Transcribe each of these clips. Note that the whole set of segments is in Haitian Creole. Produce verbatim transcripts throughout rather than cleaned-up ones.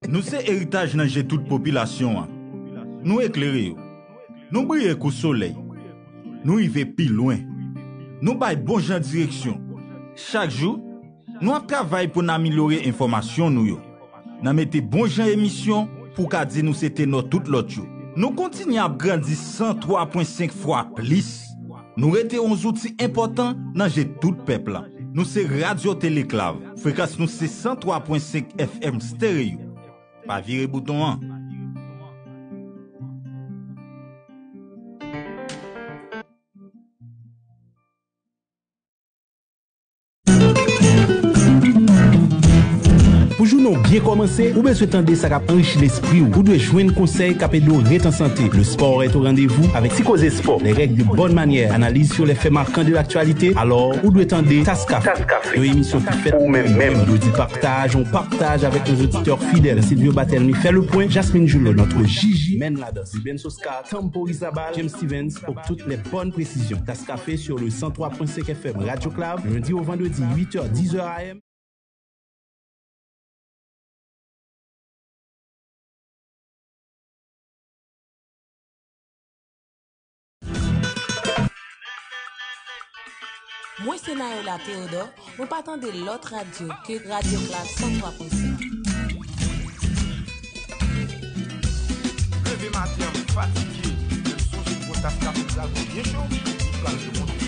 Nou se eritaj nan je tout popilasyon an. Nou eklere yo. Nou briye kou solèy. Nou rive pi lwen. Nou bay bon jan direksyon. Chak jou, nou ap travay pou n amelyore enfòmasyon nou yo. N a mete bon jan emisyon pou w ka di nou se tenò tout lòt yo. Nou kontinye ap grandi san twa pwen senk fwa plis. Nou rete yon zouti enpòtan nan je tout pèp la. Nou se Radyo Teleklav. Frekans nou se san twa pwen senk F M stereo. Pa vire bouton an. Pou jounen w byen kòmanse, ou bezwen tande sa k ap anrichi lespri w. Ou dwe jwenn konsèy k ap ede w ret an sante. Le sport est au rendez-vous avec Ti Koze Sport, les règles de bonne manière, analyse sur les faits marquants de l'actualité. Alors, ou dwe tande Tas Kafe, yon emisyon ki fèt pou ou menm menm. Yo di partaj, on partage avec nos auditeurs fidèles. Silvio Batelmi fait le point, Jasmine Julot, notre J J, mène la danse. Ruben Soscar, Tamporizabal, James Stevens, pour toutes les bonnes précisions. Tas Kafe sur le cent trois point cinq F M Radio Clave, lundi au vendredi, huit heures, dix heures A M. Mwen se Naëla Théodore, mwen pa tande lòt radyo ke Radyo Clave san twa pwen senk. Leve maten an, m fatige, men m sonje m pran tas kafe m pral bwè byen cho, li pral remonte.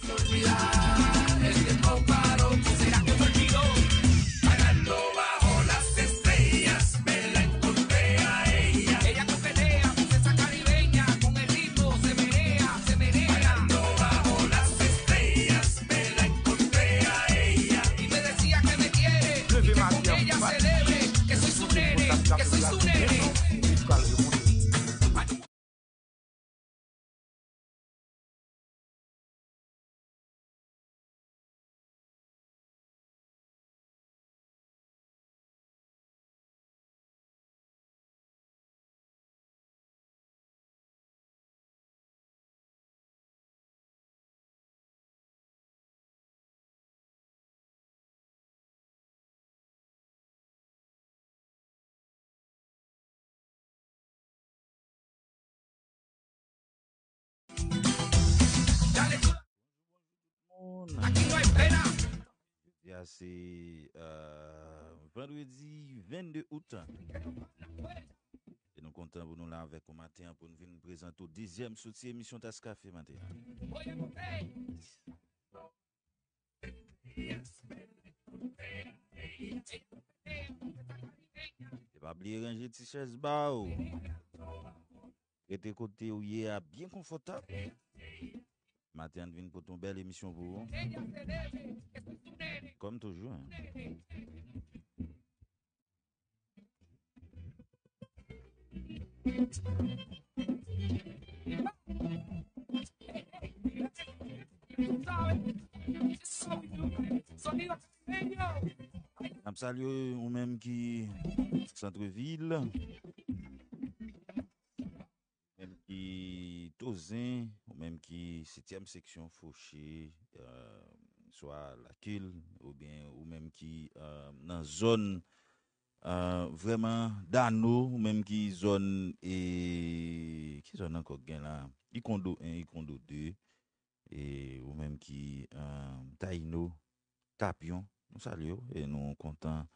Jodi a se, euh, vandredi vennde out. E nou kontan pou nou la avèk ou maten an pou nou vin prezante w dezyèm soti emisyon Tas Kafe maten an. E pa bliye ranje ti chèz ba w. Rete kote w ye a byen konfòtab. Maten an vin pote yon bèl emisyon pou ou. Kòm toujou, hein. N ap salye ou menm ki Santrevil, ou menm ki Tozen, ou menm ki setyèm seksyon Foche, euh, swa Lakil, oubyen ou menm ki, euh, nan zòn, euh, vrèman Dano, ou menm ki zòn, e, ki zòn ankò k gen la? Ikondo en, Ikondo de, e ou menm ki, euh, Tayino, Tapyon, Nou salye w e nou kontan,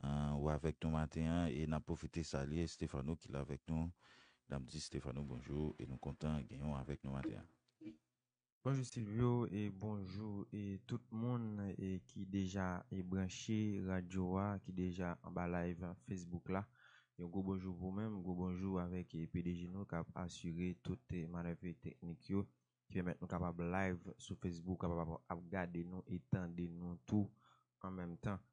eh, w avèk nou maten an e n ap pwofite salye Stefano ki la avèk nou. N ap di Stefano bonjou e nou kontan genyen w avèk nou maten an. Bonjou Silvio e bonjou e tout moun e ki deja e branche radyo a, ki deja anba live Facebook la. Yon gwo bonjou pou ou menm, gwo bonjou avèk e P D G nou k ap asire tout e manèv e teknik yo ki pèmèt nou kapab live sou Facebook, kapab ap gade nou e tande nou tou an menm tan.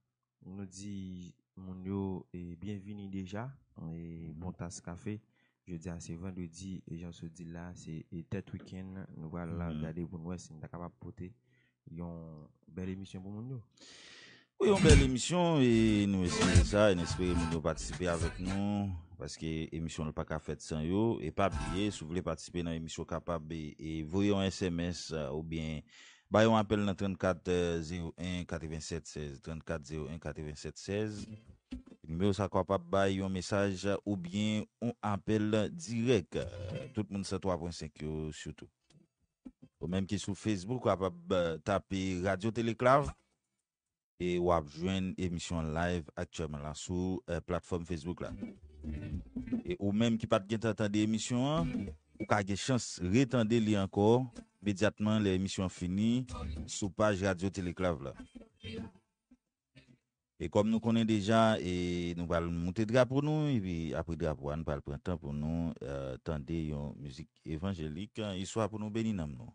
Nou di moun yo e byenvini deja e bon tas kafe. Jodi a se vandredi e jan sot di la se e tèt wikenn. Nou pral gade pou n wè si n ta kapab pote yon bèl emisyon pou moun yo. Wi, yon bèl emisyon e nou espere sa e nou espere moun yo patisipe avèk nou paske emisyon an pa ka fèt san yo. E pa bliye, si w vle patisipe nan emisyon, w kapab e, e voye yon S M S, eh, oubyen bay yon apèl nan trannkat zewo en katrevennsèt sèz, trannkat zewo en katrevennsèt sèz. Nimewo sa kapab bay yon mesaj oubyen yon apèl dirèk. Tout moun san twa pwen senk yo sitou. Ou menm ki sou Facebook, ou kapab, eh, tape Radyo Teleklav e w ap jwenn emisyon an live aktyèlman la sou, eh, platfòm Facebook la. E ou menm ki pa t gentan tande emisyon an, ou ka gen chans retande li ankò imedyatman lè emisyon an fini sou paj Radyo Teleklav la. E kòm nou konnen deja, e nou pral moute drapo nou, epi apre drapo a, nou pral pran tan pou nou, eh, tande yon mizik evanjelik, eh, istwa pou nou beni nanm nou.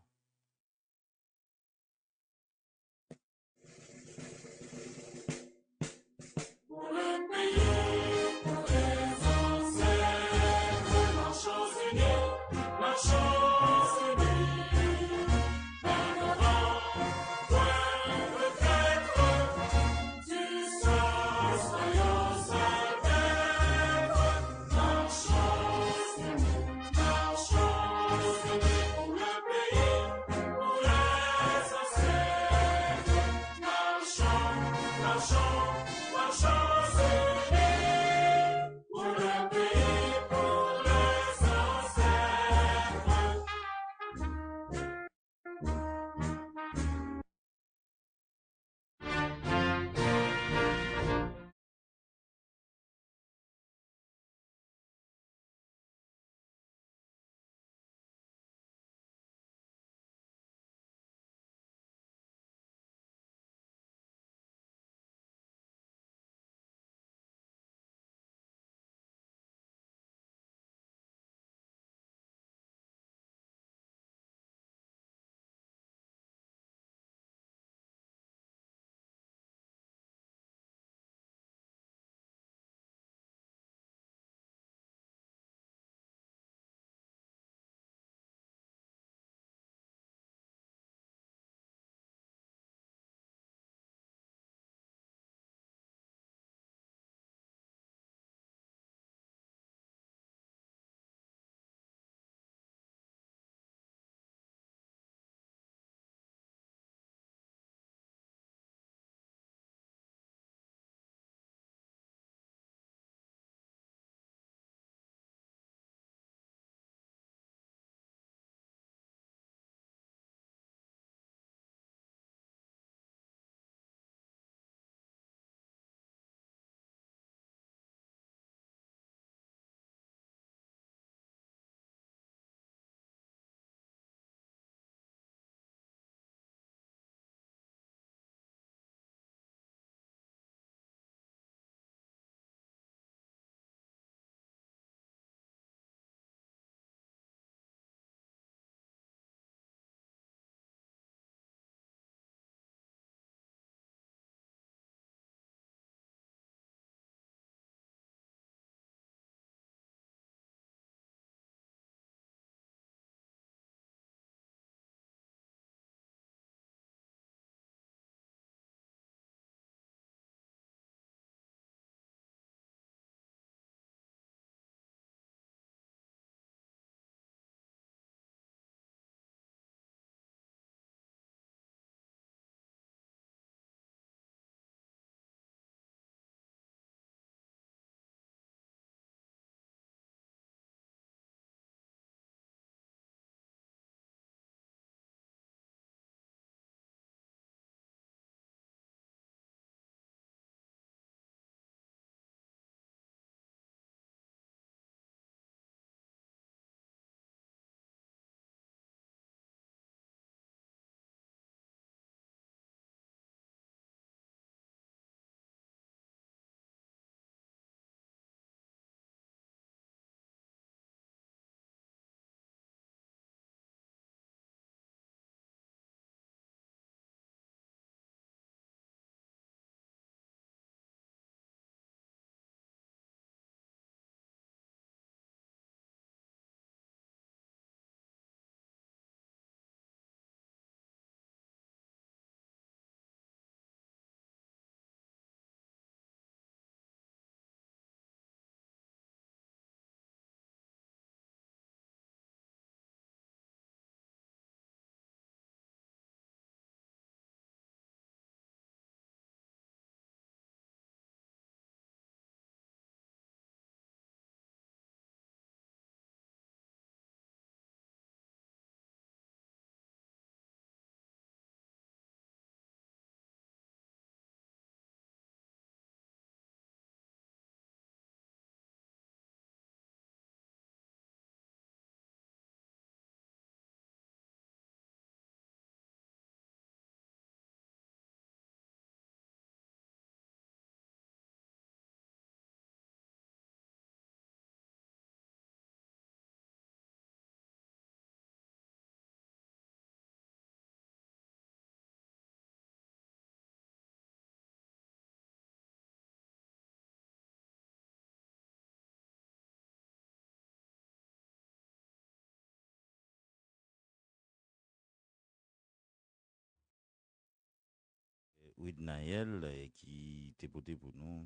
Widnaël, eh, ki te pote pou nou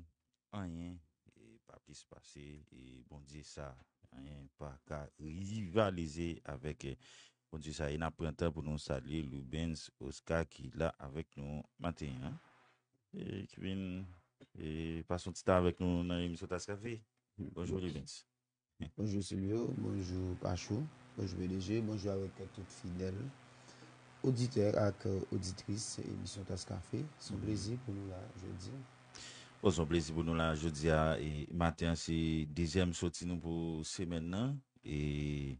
anyen, eh, pa plis pase, eh, Bondye sa, anyen pa ka rivalize avèk, eh, Bondye sa. E n ap pran tan pou nou salye Loubens Oscar ki la avèk nou maten an. Eh, ki vin, eh, pase yon ti tan avèk nou nan emisyon Tas Kafe. Bonjou, Loubens. Bonjou Silvio, bonjou Pachou, bonjou P D G, bonjou avèk tout fidèl oditè ak oditris emisyon Tas Kafe. Se yon plezi pou nou la jodi. Bon, se yon plezi pou nou la jodi a. E maten an, se dezyèm soti nou pou semèn nan. E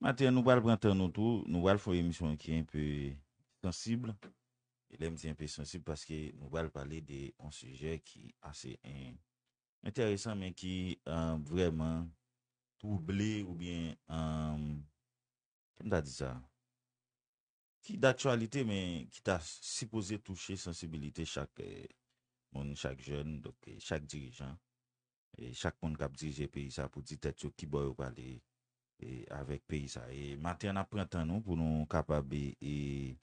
maten an, nou pral pran tan nou tou. Nou pral fè yon emisyon ki enpe sansib. E lè m di enpe sansib, paske nou pral pale de yon sijè ki ase en- enteresan, men ki, eh, vrèman twouble oubyen, eh, kòman ta di sa? Ki daktyalite, men ki ta sipoze touche sansibilite chak, eh, moun, chak jèn, donk, eh, chak dirijan, e chak moun k ap dirije peyi sa pou di tèt yo ki bò yo prale, eh, avèk peyi sa. E maten an, n ap pran tan nou pou nou kapab, e, e,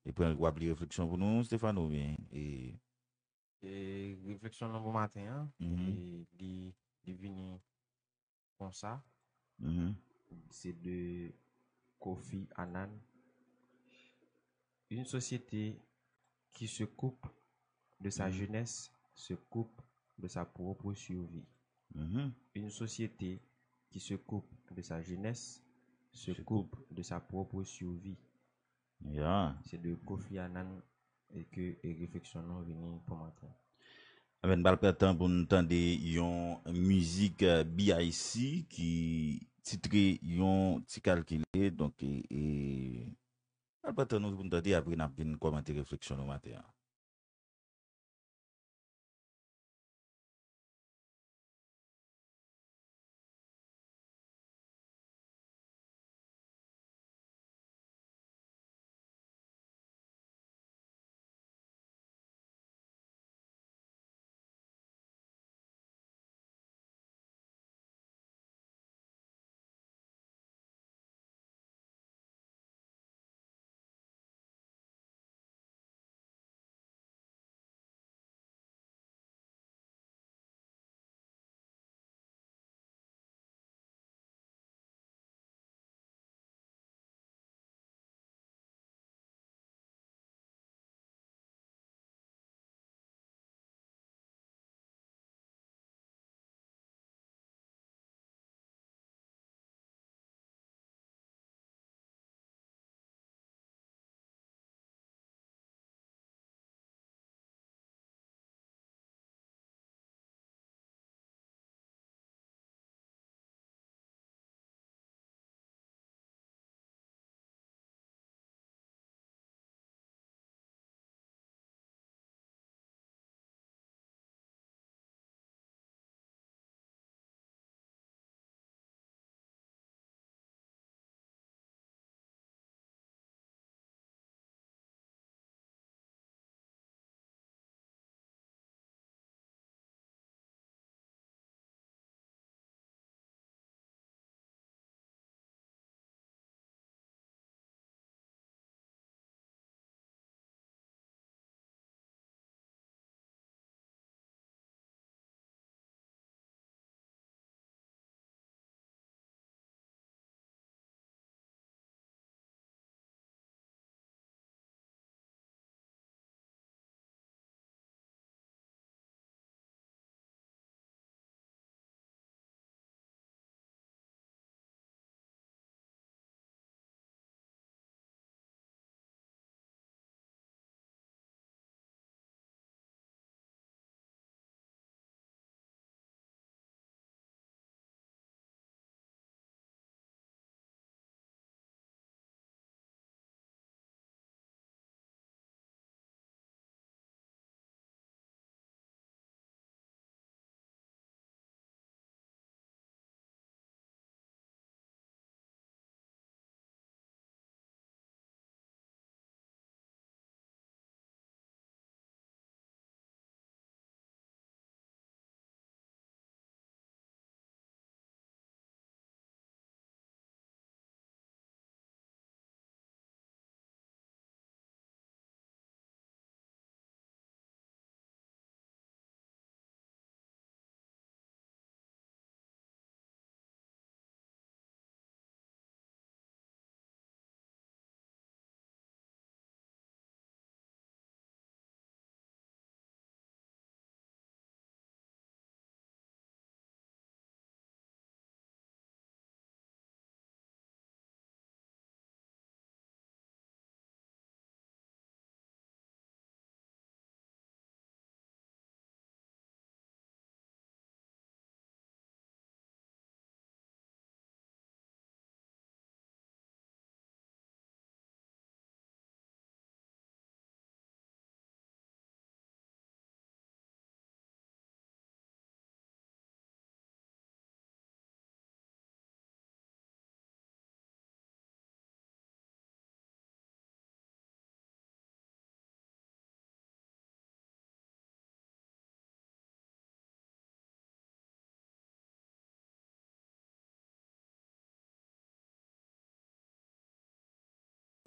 e pran, w ap li refleksyon pou nou, Stefano, oubyen, e, E refleksyon nan bon maten an, Mhm. e li, li vini konsa. Mhm. C'est de Kofi Annan. Une société qui se coupe de sa Mhm. jeunesse se coupe de sa propre survie. Mhm. Une société qui se coupe de sa jeunesse se Se coupe de sa propre survie. Ya. C'est de Kofi Annan e ke e refleksyon nou vini pou maten. Anben, n pral pran tan pou n tande yon mizik, eh, B I C ki titre Yon Ti Kalkile. Donk, e, e, n pral pran tan nou pou n tande, apre n ap vin kòmante refleksyon nou maten an.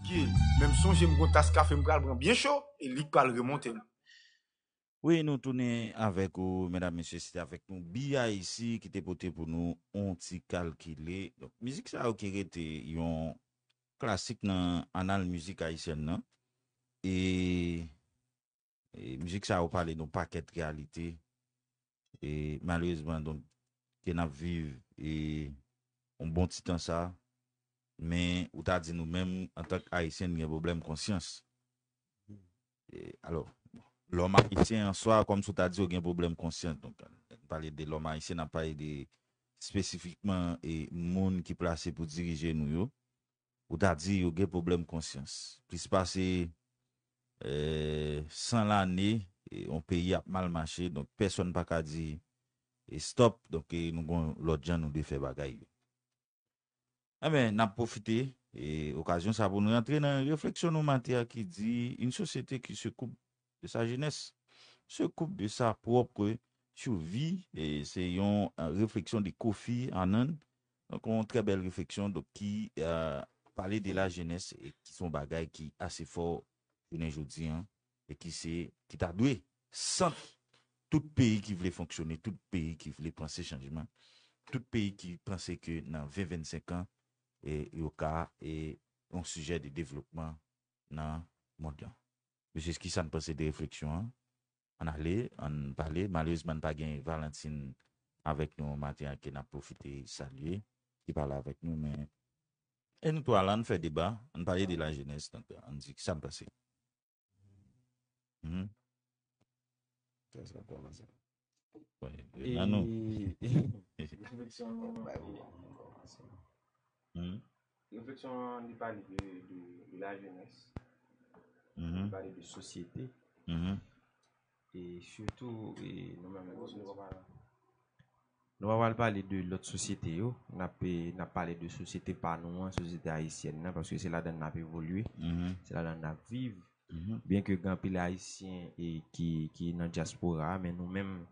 Ki, men m sonje m gon tas kafe m pral pran byen cho, e li k pral remonte m. Wi, nou tounen avèk ou, medam, mesye, se te avèk nou B I C ki te pote pou nou on ti kalkile. Donk, mizik sa yo ki rete yon klasik nan anal mizik ayisyèn nan. E, e mizik sa yo pale nou pakèt reyalite. E malerezman, donk, ke n ap viv e yon bon ti tan sa, men ou ta di nou menm antank Ayisyen n gen pwoblèm konsyans. E, alò, lòm ayisyen an swa, kòmsi w ta di yo gen pwoblèm konsyans. Donk, n pale de lòm ayisyen, n ap pale de espesifikman e moun ki plase pou dirije nou yo. Ou ta di yo gen pwoblèm konsyans. Plis pase eh, san lane, eh, yon peyi ap mal mache, donk pèsonn pa ka di eh, stop, donk eh, nou gon lòt jan nou dwe fè bagay yo. Enben, n ap pwofite eh, okazyon sa pou nou rantre nan refleksyon nou maten an ki di une société qui se coupe de sa jeunesse se coupe de sa propre survie. E se yon eh, refleksyon de Kofi Annan. Donk, yon trè bèl refleksyon donk, ki eh, pale de la jeunesse e ki se yon bagay ki ase fò jounen jodi an e ki se ki ta dwe sant tout peyi ki vle fonksyone, tout peyi ki vle panse chanjman, tout peyi ki panse ke nan ven vennsenk an e yo ka e yon sijè de devlopman nan mond lan. Mesye, kisa n panse de refleksyon an? Ann ale, ann pale. Malerezman, n pa gen Valentin avèk nou maten an ke n ap pwofite salye, ki pa la avèk nou, men e nou twa la, ann fè deba, ann pale de la jeunesse, donk ann di kisa n panse. Mhm. Kisa n panse? Wi, e nan nou. Refleksyon an, li pale de, de, de la jeunesse, li pale de sosyete. E sitou, e nou menm, nou pa pral, nou pa pral pale de lòt sosyete yo. N ap, e, n ap pale de sosyete pa nou an, sosyete ayisyèn nan, paske se ladan n ap evolye, se ladan n ap viv. Byen ke gen anpil Ayisyen e ki, ki nan dyaspora, men nou menm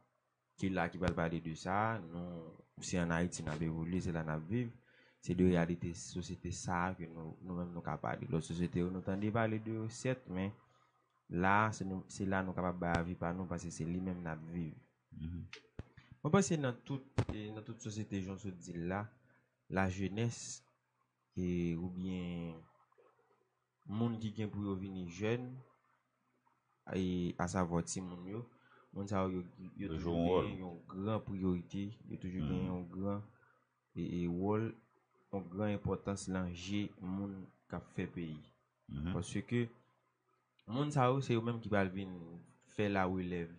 ki la ki pral pale de sa, nou, se ann Ayiti n ap evolye, se la n ap viv, se de reyalite sosyete sa a ke nou, nou menm nou ka pale. Lòt sosyete yo, nou tande pale de yo, sèt, men la, se, nou, se la nou kapab bay avi pa nou, paske se li menm n ap viv. Mwen panse nan tout, e, nan tout sosyete, jan w sot di l la, la jeunesse, e, oubyen moun ki gen pou yo vini jèn, e, asavwa timoun yo, moun sa yo, yo, yo toujou genyen yon gran priyorite, yo toujou genyen yon gran e, e wòl, yon gran enpòtans nan je moun k ap fè peyi. Paske moun sa yo, se yo menm ki pral vin fè larelèv.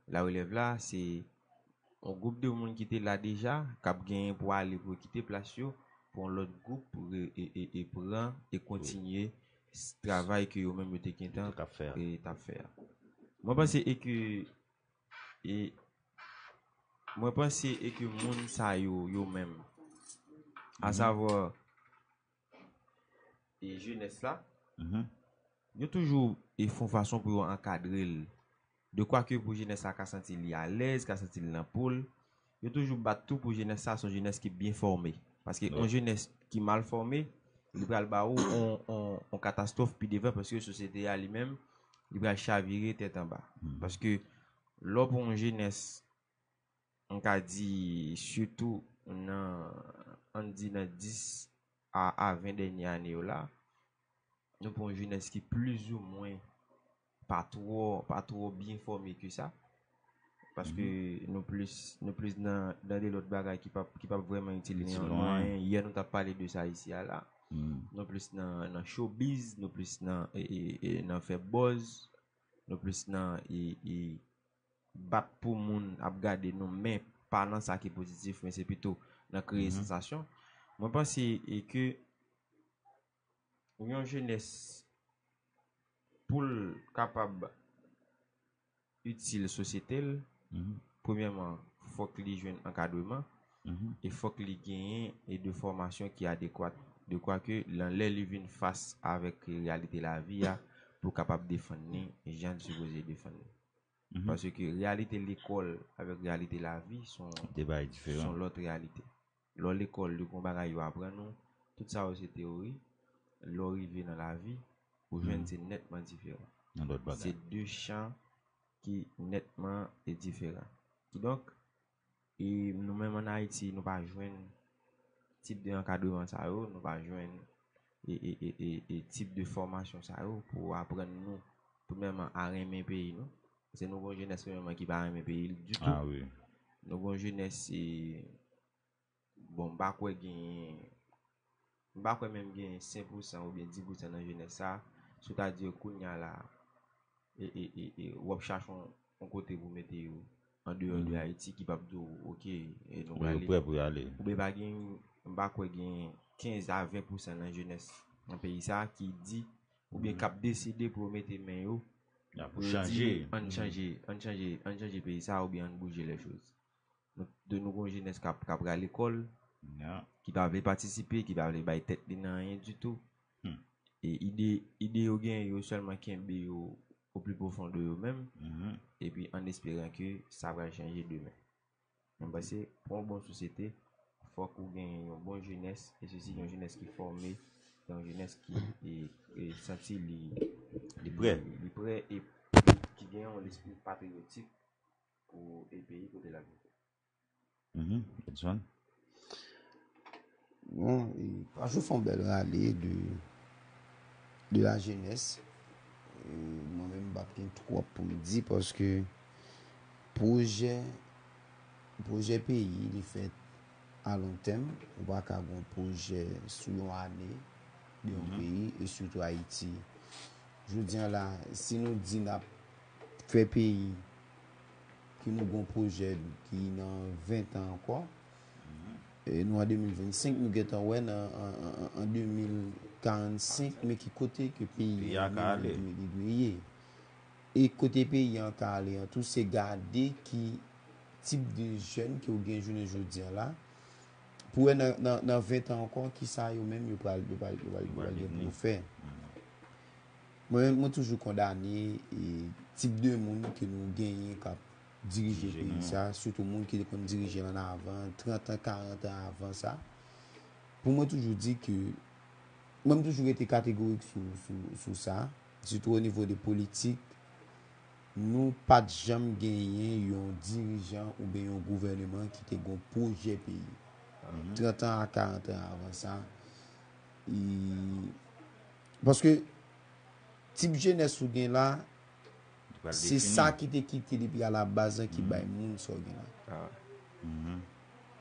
Larelèv la, se yon gwoup de moun ki te la deja, k ap genyen pou ale, pou yo kite plas yo, pou yon lòt gwoup pou re- e, e, e pran e kontinye s- travay ke yo menm yo te gentan e t ap fè a. Mwen panse e ke e mwen panse e ke moun sa yo, yo menm, asavwa e jenès la, yo toujou e fè yon fason pou yo ankadre l. De kwa ke pou jenès la ka santi li alèz, ka santi li nan po l, yo toujou bat tou pou jenès la se yon jenès ki byen fòme. Paske yon jenès ki mal fòme, li pral ba ou yon, yon, yon katastwòf pi devan paske sosyete a li menm, li pral chavire tèt anba. Paske lè w pran yon jenès, m ka di, sitou nan, ann di nan dis a, a ven dènye ane yo la, nou pran yon jenès ki plizoumwen pa twò, pa twò byen fòme ke sa. Paske nou plis, nou plis nan, nan de lòt bagay ki p ap, ki p ap vrèman itil nou anyen. Yè nou t ap pale de sa isi a la. Nou plis nan, nan showbiz, nou plis nan, e, e, e, nan fè buzz, nou plis nan e, e, bat pou moun ap gade nou, men pa nan sa ki pozitif, men se pito nan kreye sansasyon. Mwen panse e ke yon jenès, pou l kapab itil sosyete l, premyèman, fòk li jwenn ankadreman e fòk li genyen e de fòmasyon ki adekwat. De kwa ke, lè, lè li vin fas avèk reyalite lavi a, pou l kapab defann li jan l sipoze defann li. Paske reyalite lekòl avèk reyalite lavi se yon, se yon lòt reyalite. Lè w lekòl, yo gen bagay yo aprann ou, tout sa yo se teyori. lè w rive nan lavi, ou jwenn se nètman diferan. Se de chan ki nètman e diferan. Kidonk, e nou menm ann Ayiti, nou pa jwenn tip de ankadreman sa yo, nou pa jwenn e, e, e, e, e tip de fòmasyon sa yo pou aprann nou, premyèman, a renmen peyi nou. Paske nou gen yon jenès, premyèman, ki pa renmen peyi l ditou. Nou gen yon jenès, e, bon, m pa kwè gen, m pa kwè menm gen senk pousan oubyen dis pousan nan jenès sa, sètadi kounye a la, e, e, e, e, w ap chache yon, yon kote pou mete yo andeyò de Ayiti ki p ap di w, oke, e nou prale. Yo prè pou y ale. Oubyen pa gen, m pa kwè gen kenz a ven pousan nan jenès nan peyi sa ki di, oubyen k ap deside pou yo mete men yo, pou yo di, ann chanje, ann chanje, ann chanje peyi sa oubyen ann bouje lè choz. Nou, de nou gen yon jenès k ap, k ap pral lekòl, ki pa vle patisipe, ki pa vle bay tèt li nan anyen ditou. E ide, ide yo genyen yo sèlman kenbe yo o pli pwofon de yo menm, epi an esperan ke sa pral chanje demen. Mwen panse, pou yon bon sosyete, fòk ou genyen yon bon jenès, e se si yon jenès ki fòme, yon jenès ki, e, e santi li, li prè, li, li prè, e ki gen yon lespri patriyotik pou, e, peyi kote l ap viv. Bon, e, Pajou fè yon bèl rale de, de la jenès. E, mwen menm, m p ap gen twòp pou m di, paske pwojè, pwojè peyi, li fèt a lon tèm. Ou pa ka gen yon pwojè sou yon ane de yon peyi, e sitou Ayiti. Jodi a la, si nou di n ap fè peyi, ke nou gen yon pwojè ki nan ven tan ankò, e nou an de mil vennsenk, nou gentan wè nan, an, an, an, an de mil karannsenk, men ki kote ke peyi an menm li dwe, li dwe ye. E kote peyi an ka ale an tou, se gade ki tip de jèn ke w gen jounen jodi a la, pou wè nan, nan, nan ven tan ankò, kisa yo menm yo pral, yo pral, yo pral, yo pral gen pou yo fè. Mwen menm, mwen toujou kondane, e, tip de moun ke nou genyen k ap dirije peyi sa, sitou moun ki te konn dirije l ann avan, trant an, karant an avan sa. Pou mwen toujou di ke, mwen m toujou rete kategorik sou, sou, sou sa, sitou o nivo de politik, nou pa t janm genyen yon dirijan oubyen yon gouvèneman ki te gen yon pwojè peyi. Trant an a karant an avan sa, e, paske tip jenès ou gen la, se sa ki te kite depi a la baz lan ki bay moun sa w gen la.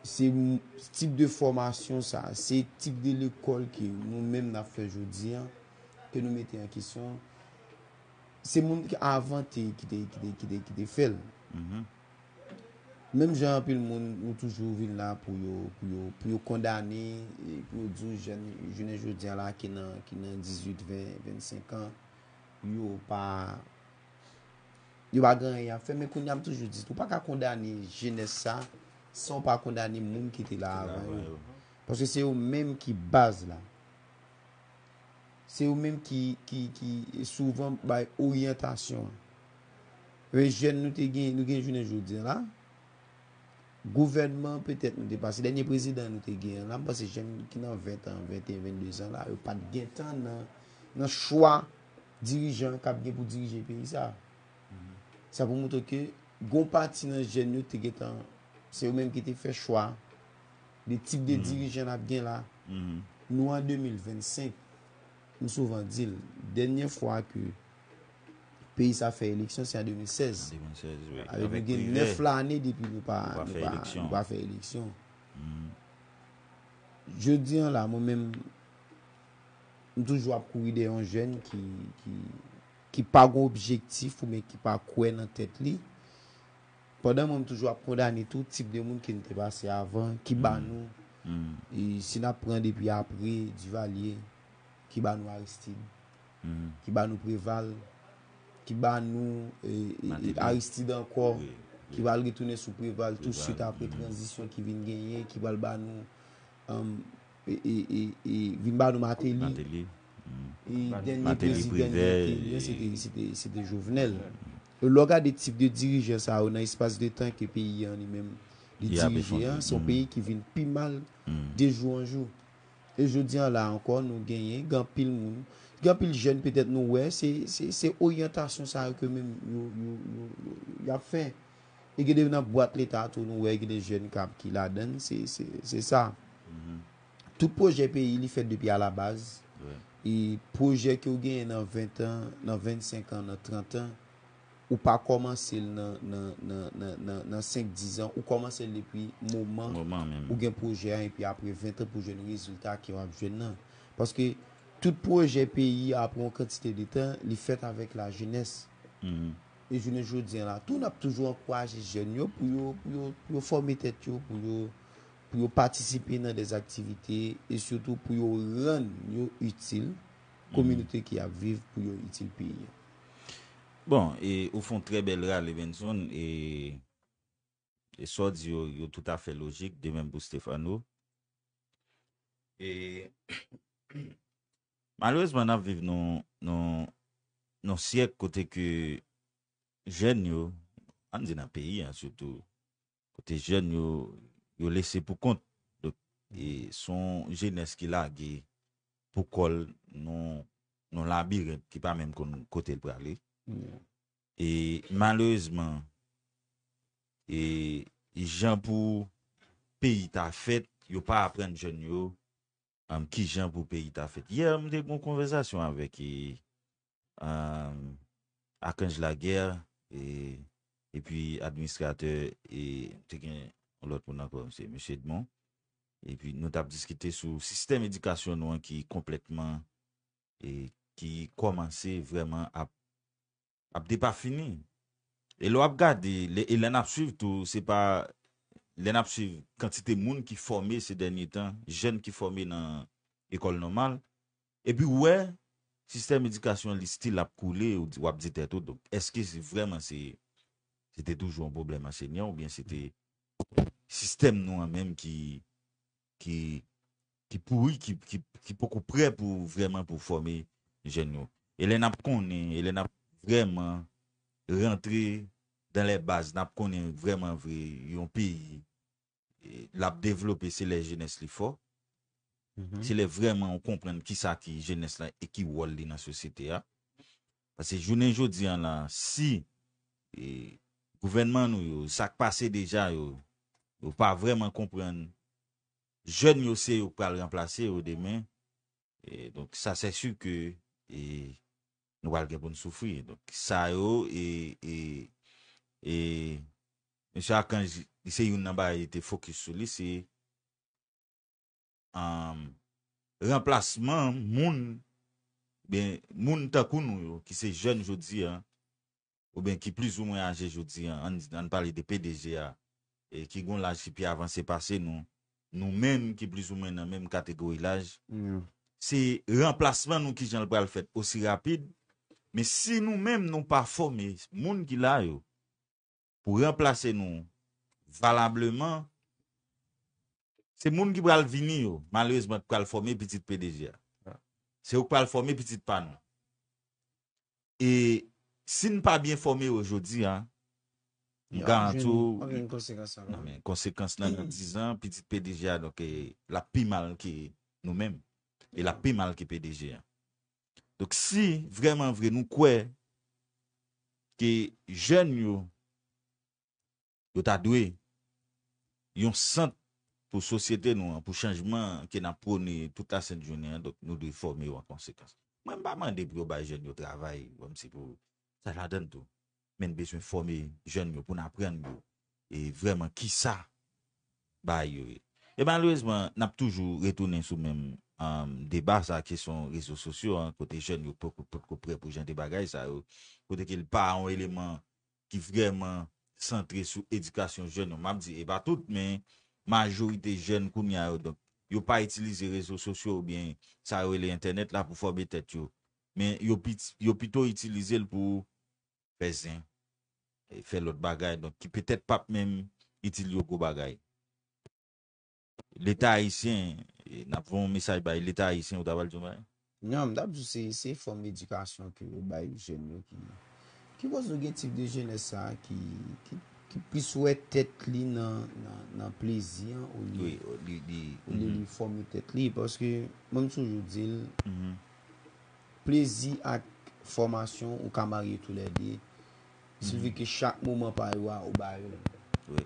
Se tip de fòmasyon sa, se tip de lekòl ke nou menm n ap fè jodi a, ke nou mete an kesyon. Se moun ki avan te, ki te, ki te, ki te, ki te fè l. Menm jan anpil moun, nou toujou vin la pou yo, pou yo, pou yo kondane, e pou yo di w jèn, jounen jodi a la, ki nan, ki nan dizuit, ven, vennsenk an, yo pa, yo pa gen anyen y ap fè. Men kounye a, m toujou di, ou pa ka kondane jenès sa, san w pa kondane moun ki te la avan yo. Paske se yo menm ki baz la. Se yo menm ki, ki, ki souvan bay oryantasyon an. Men jèn nou te gen, nou gen jounen jodi a la, gouvènman petèt nou te pase, dènye prezidan nou te gen an la, m panse jèn ki nan ven tan, venteyen, vennde zan la, yo pa t gentan nan, nan chwa dirijan k ap gen pou dirije peyi sa. Sa pou montre ke gon pati nan jèn yo te gentan, se yo menm ki te fè chwa de tip de dirijan n ap gen la. Nou an de mil vennsenk, m souvan di l, dènye fwa ke peyi sa fè eleksyon, se an de mil sèz. Sa vle di nou gen nèf lane depi nou pa, nou pa, nou pa fè eleksyon. Jodi a la, mwen menm, m toujou ap kouri dèyè yon jèn ki, ki, ki pa gen objektif oubyen ki pa kwè nan tèt li. Pandan mwen, m toujou ap kondane tout tip de moun ke n te pase avan, ki ba nou, e si n ap pran depi apre Duvalier, ki ba nou Aristide, ki ba nou Preval, ki ba nou, e, e, e, Aristide ankò, ki pral retounen sou Preval tousuit apre tranzisyon ki vin genyen, ki pral ba nou, um, e, e, e, e, vin ba nou Martelly. E dènye prezidan ki te genyen, se te, se te, se te Jovenel. E lè w gade tip de dirijan sa yo nan espas de tan ke peyi an li menm li dirije an, se yon peyi ki vin pi mal de jou an jou. E jodi an la ankò, nou genyen, gen anpil moun, gen anpil jèn petèt nou wè, se, se, se oryantasyon sa yo ke menm yo, yo, yo, yo, y ap fè. E gen de nan bwat leta tou, nou wè gen de jèn k ap ki ladann, se, se, se sa. Tout pwojè peyi, li fèt depi alabaz. E pwojè ke w genyen nan ven tan, nan vennsenk an, nan trant an, ou pa kòmanse l nan, nan, nan, nan, nan, nan senk, diz an, ou kòmanse l depi moman ou gen pwojè a, epi apre ven tan pou jwenn rezilta ke w ap jwenn nan. Paske tout pwojè peyi a, apre yon kantite de tan, li fèt avèk lajenès. E jounen jodi an la, tou n ap toujou ankouraje jèn yo pou yo, pou yo, pou yo fòme tèt yo, pou yo, pou yo patisipe nan de aktivite e sitou pou yo rann yo itil kominote ki ap viv, pou yo itil peyi an. Bon, e ou fè yon trè bèl rale, Benson, e, e sa w di yo, yo toutafè lojik, de menm pou Stefano. E malerezman, n ap viv nan, nan, nan syèk kote ke jèn yo, ann di nan peyi an sitou, kote jèn yo, yo lese pou kont. Donk, e se yon jenès ki lage pou kò l nan, nan labirent ki pa menm konn kote l prale. E malerezman, e jan pou peyi ta fèt, yo pa aprann jèn yo, um, ki jan pou peyi ta fèt. Yè, m te gen yon konvèsasyon avèk, e, um, Archange Laguerre, e, epi administratè, e m te gen yon lòt moun ankò, se mesye Edmond. Epi nou t ap diskite sou sistèm edikasyon nou an ki konplètman, e ki kòmanse vrèman ap, ap depafini. E lè w ap gade, lè, e lè n ap swiv tou, se pa, lè n ap swiv kantite moun ki fòme se dènye tan, jèn ki fòme nan lekòl nòmal, epi w wè sistèm edikasyon li still ap koule, ou di, w ap di tèt ou, donk, èske se vrèman se, se te toujou yon pwoblèm ansenyan, oubyen se te sistèm nou an menm ki, ki, ki pouri, ki, ki, ki poko prè pou vrèman pou fòme jèn yo. E lè n ap konnen, e lè n ap vrèman rantre dan lè baz, n ap konnen vrèman vre yon peyi, e, l ap devlope, se lè jenès li fò. Se lè vrèman ou konprann kisa ki jenès la e ki wòl li nan sosyete a. Paske jounen jodi an la, si, e, gouvènman nou yo, sa k pase deja yo, yo pa vrèman konprann jèn yo se yo k pral ranplase yo demen, e, donk, sa se si ke, e, nou pral gen pou n soufri. Donk, sa yo, e, e, e, mesye Archange, se youn nan bagay li te fokis sou li, se, um, ranplasman moun, ben, moun tankou nou yo, ki se jèn jodi a, oubyen ki plizoumwen aje jodi a, ann, ann pale de P D G a, e ki gon laj ki pi avanse pase nou, nou menm ki plizoumwen nan menm kategori laj, se ranplasman nou ki jan l pral fèt osi rapid, men si nou menm nou pa fòme moun ki la yo pou ranplase nou valableman, se moun ki pral vini yo, malerezman, ki pral fòme pitit P D G a. Se yo k pral fòme pitit pa nou. E si n pa byen fòme yo jodi a, m garanti w, konsekans la, non, men konsekans lan nan diz an, pitit P D G a, donk, e, l ap pi mal ke nou menm. E l ap pi mal ke P D G a. Donk, si vrèman vre nou kwè ke jèn yo, yo ta dwe yon sant pou sosyete nou an, pou chanjman ke n ap pwone tout lasent jounen an, donk nou dwe fòme yo an konsekans. Mwen, m pa mande pou yo bay jèn yo travay, kòmsi pou sa ladann tou. Men n bezwen fòme jèn yo pou n aprann yo, e vrèman kisa bagay yo ye. E malerezman, n ap toujou retounen sou menm, um, deba sa, kesyon rezo sosyo an, kote jèn yo poko, potko prè pou jan de bagay sa yo, kote ke l pa yon eleman ki vrèman santre sou edikasyon jèn yo. M ap di, e pa tout, men majorite jèn kounye a yo, donk, yo pa itilize rezo sosyo oubyen sa yo rele entènèt la pou fòme tèt yo. Men yo, yo pito itilize l pou fè zen, e fè lòt bagay, donk, ki petèt p ap menm itil yo gwo bagay. Leta ayisyen, e, n ap voye yon mesaj bay Leta ayisyen, ou ta pral di yon bagay? Non, m t ap di w se, se fòm edikasyon ke yo bay jèn yo ki, ki koz nou gen tip de jenès sa a ki, ki, ki plis wè tèt li nan, nan, nan plezi an olye Wi, li, li, olye li fòme tèt li. Paske mwen m toujou di l, mhm. plezi ak fòmasyon, ou ka marye toulède. Silvi ke chak moman pa yo a, ou ba yo. Wi.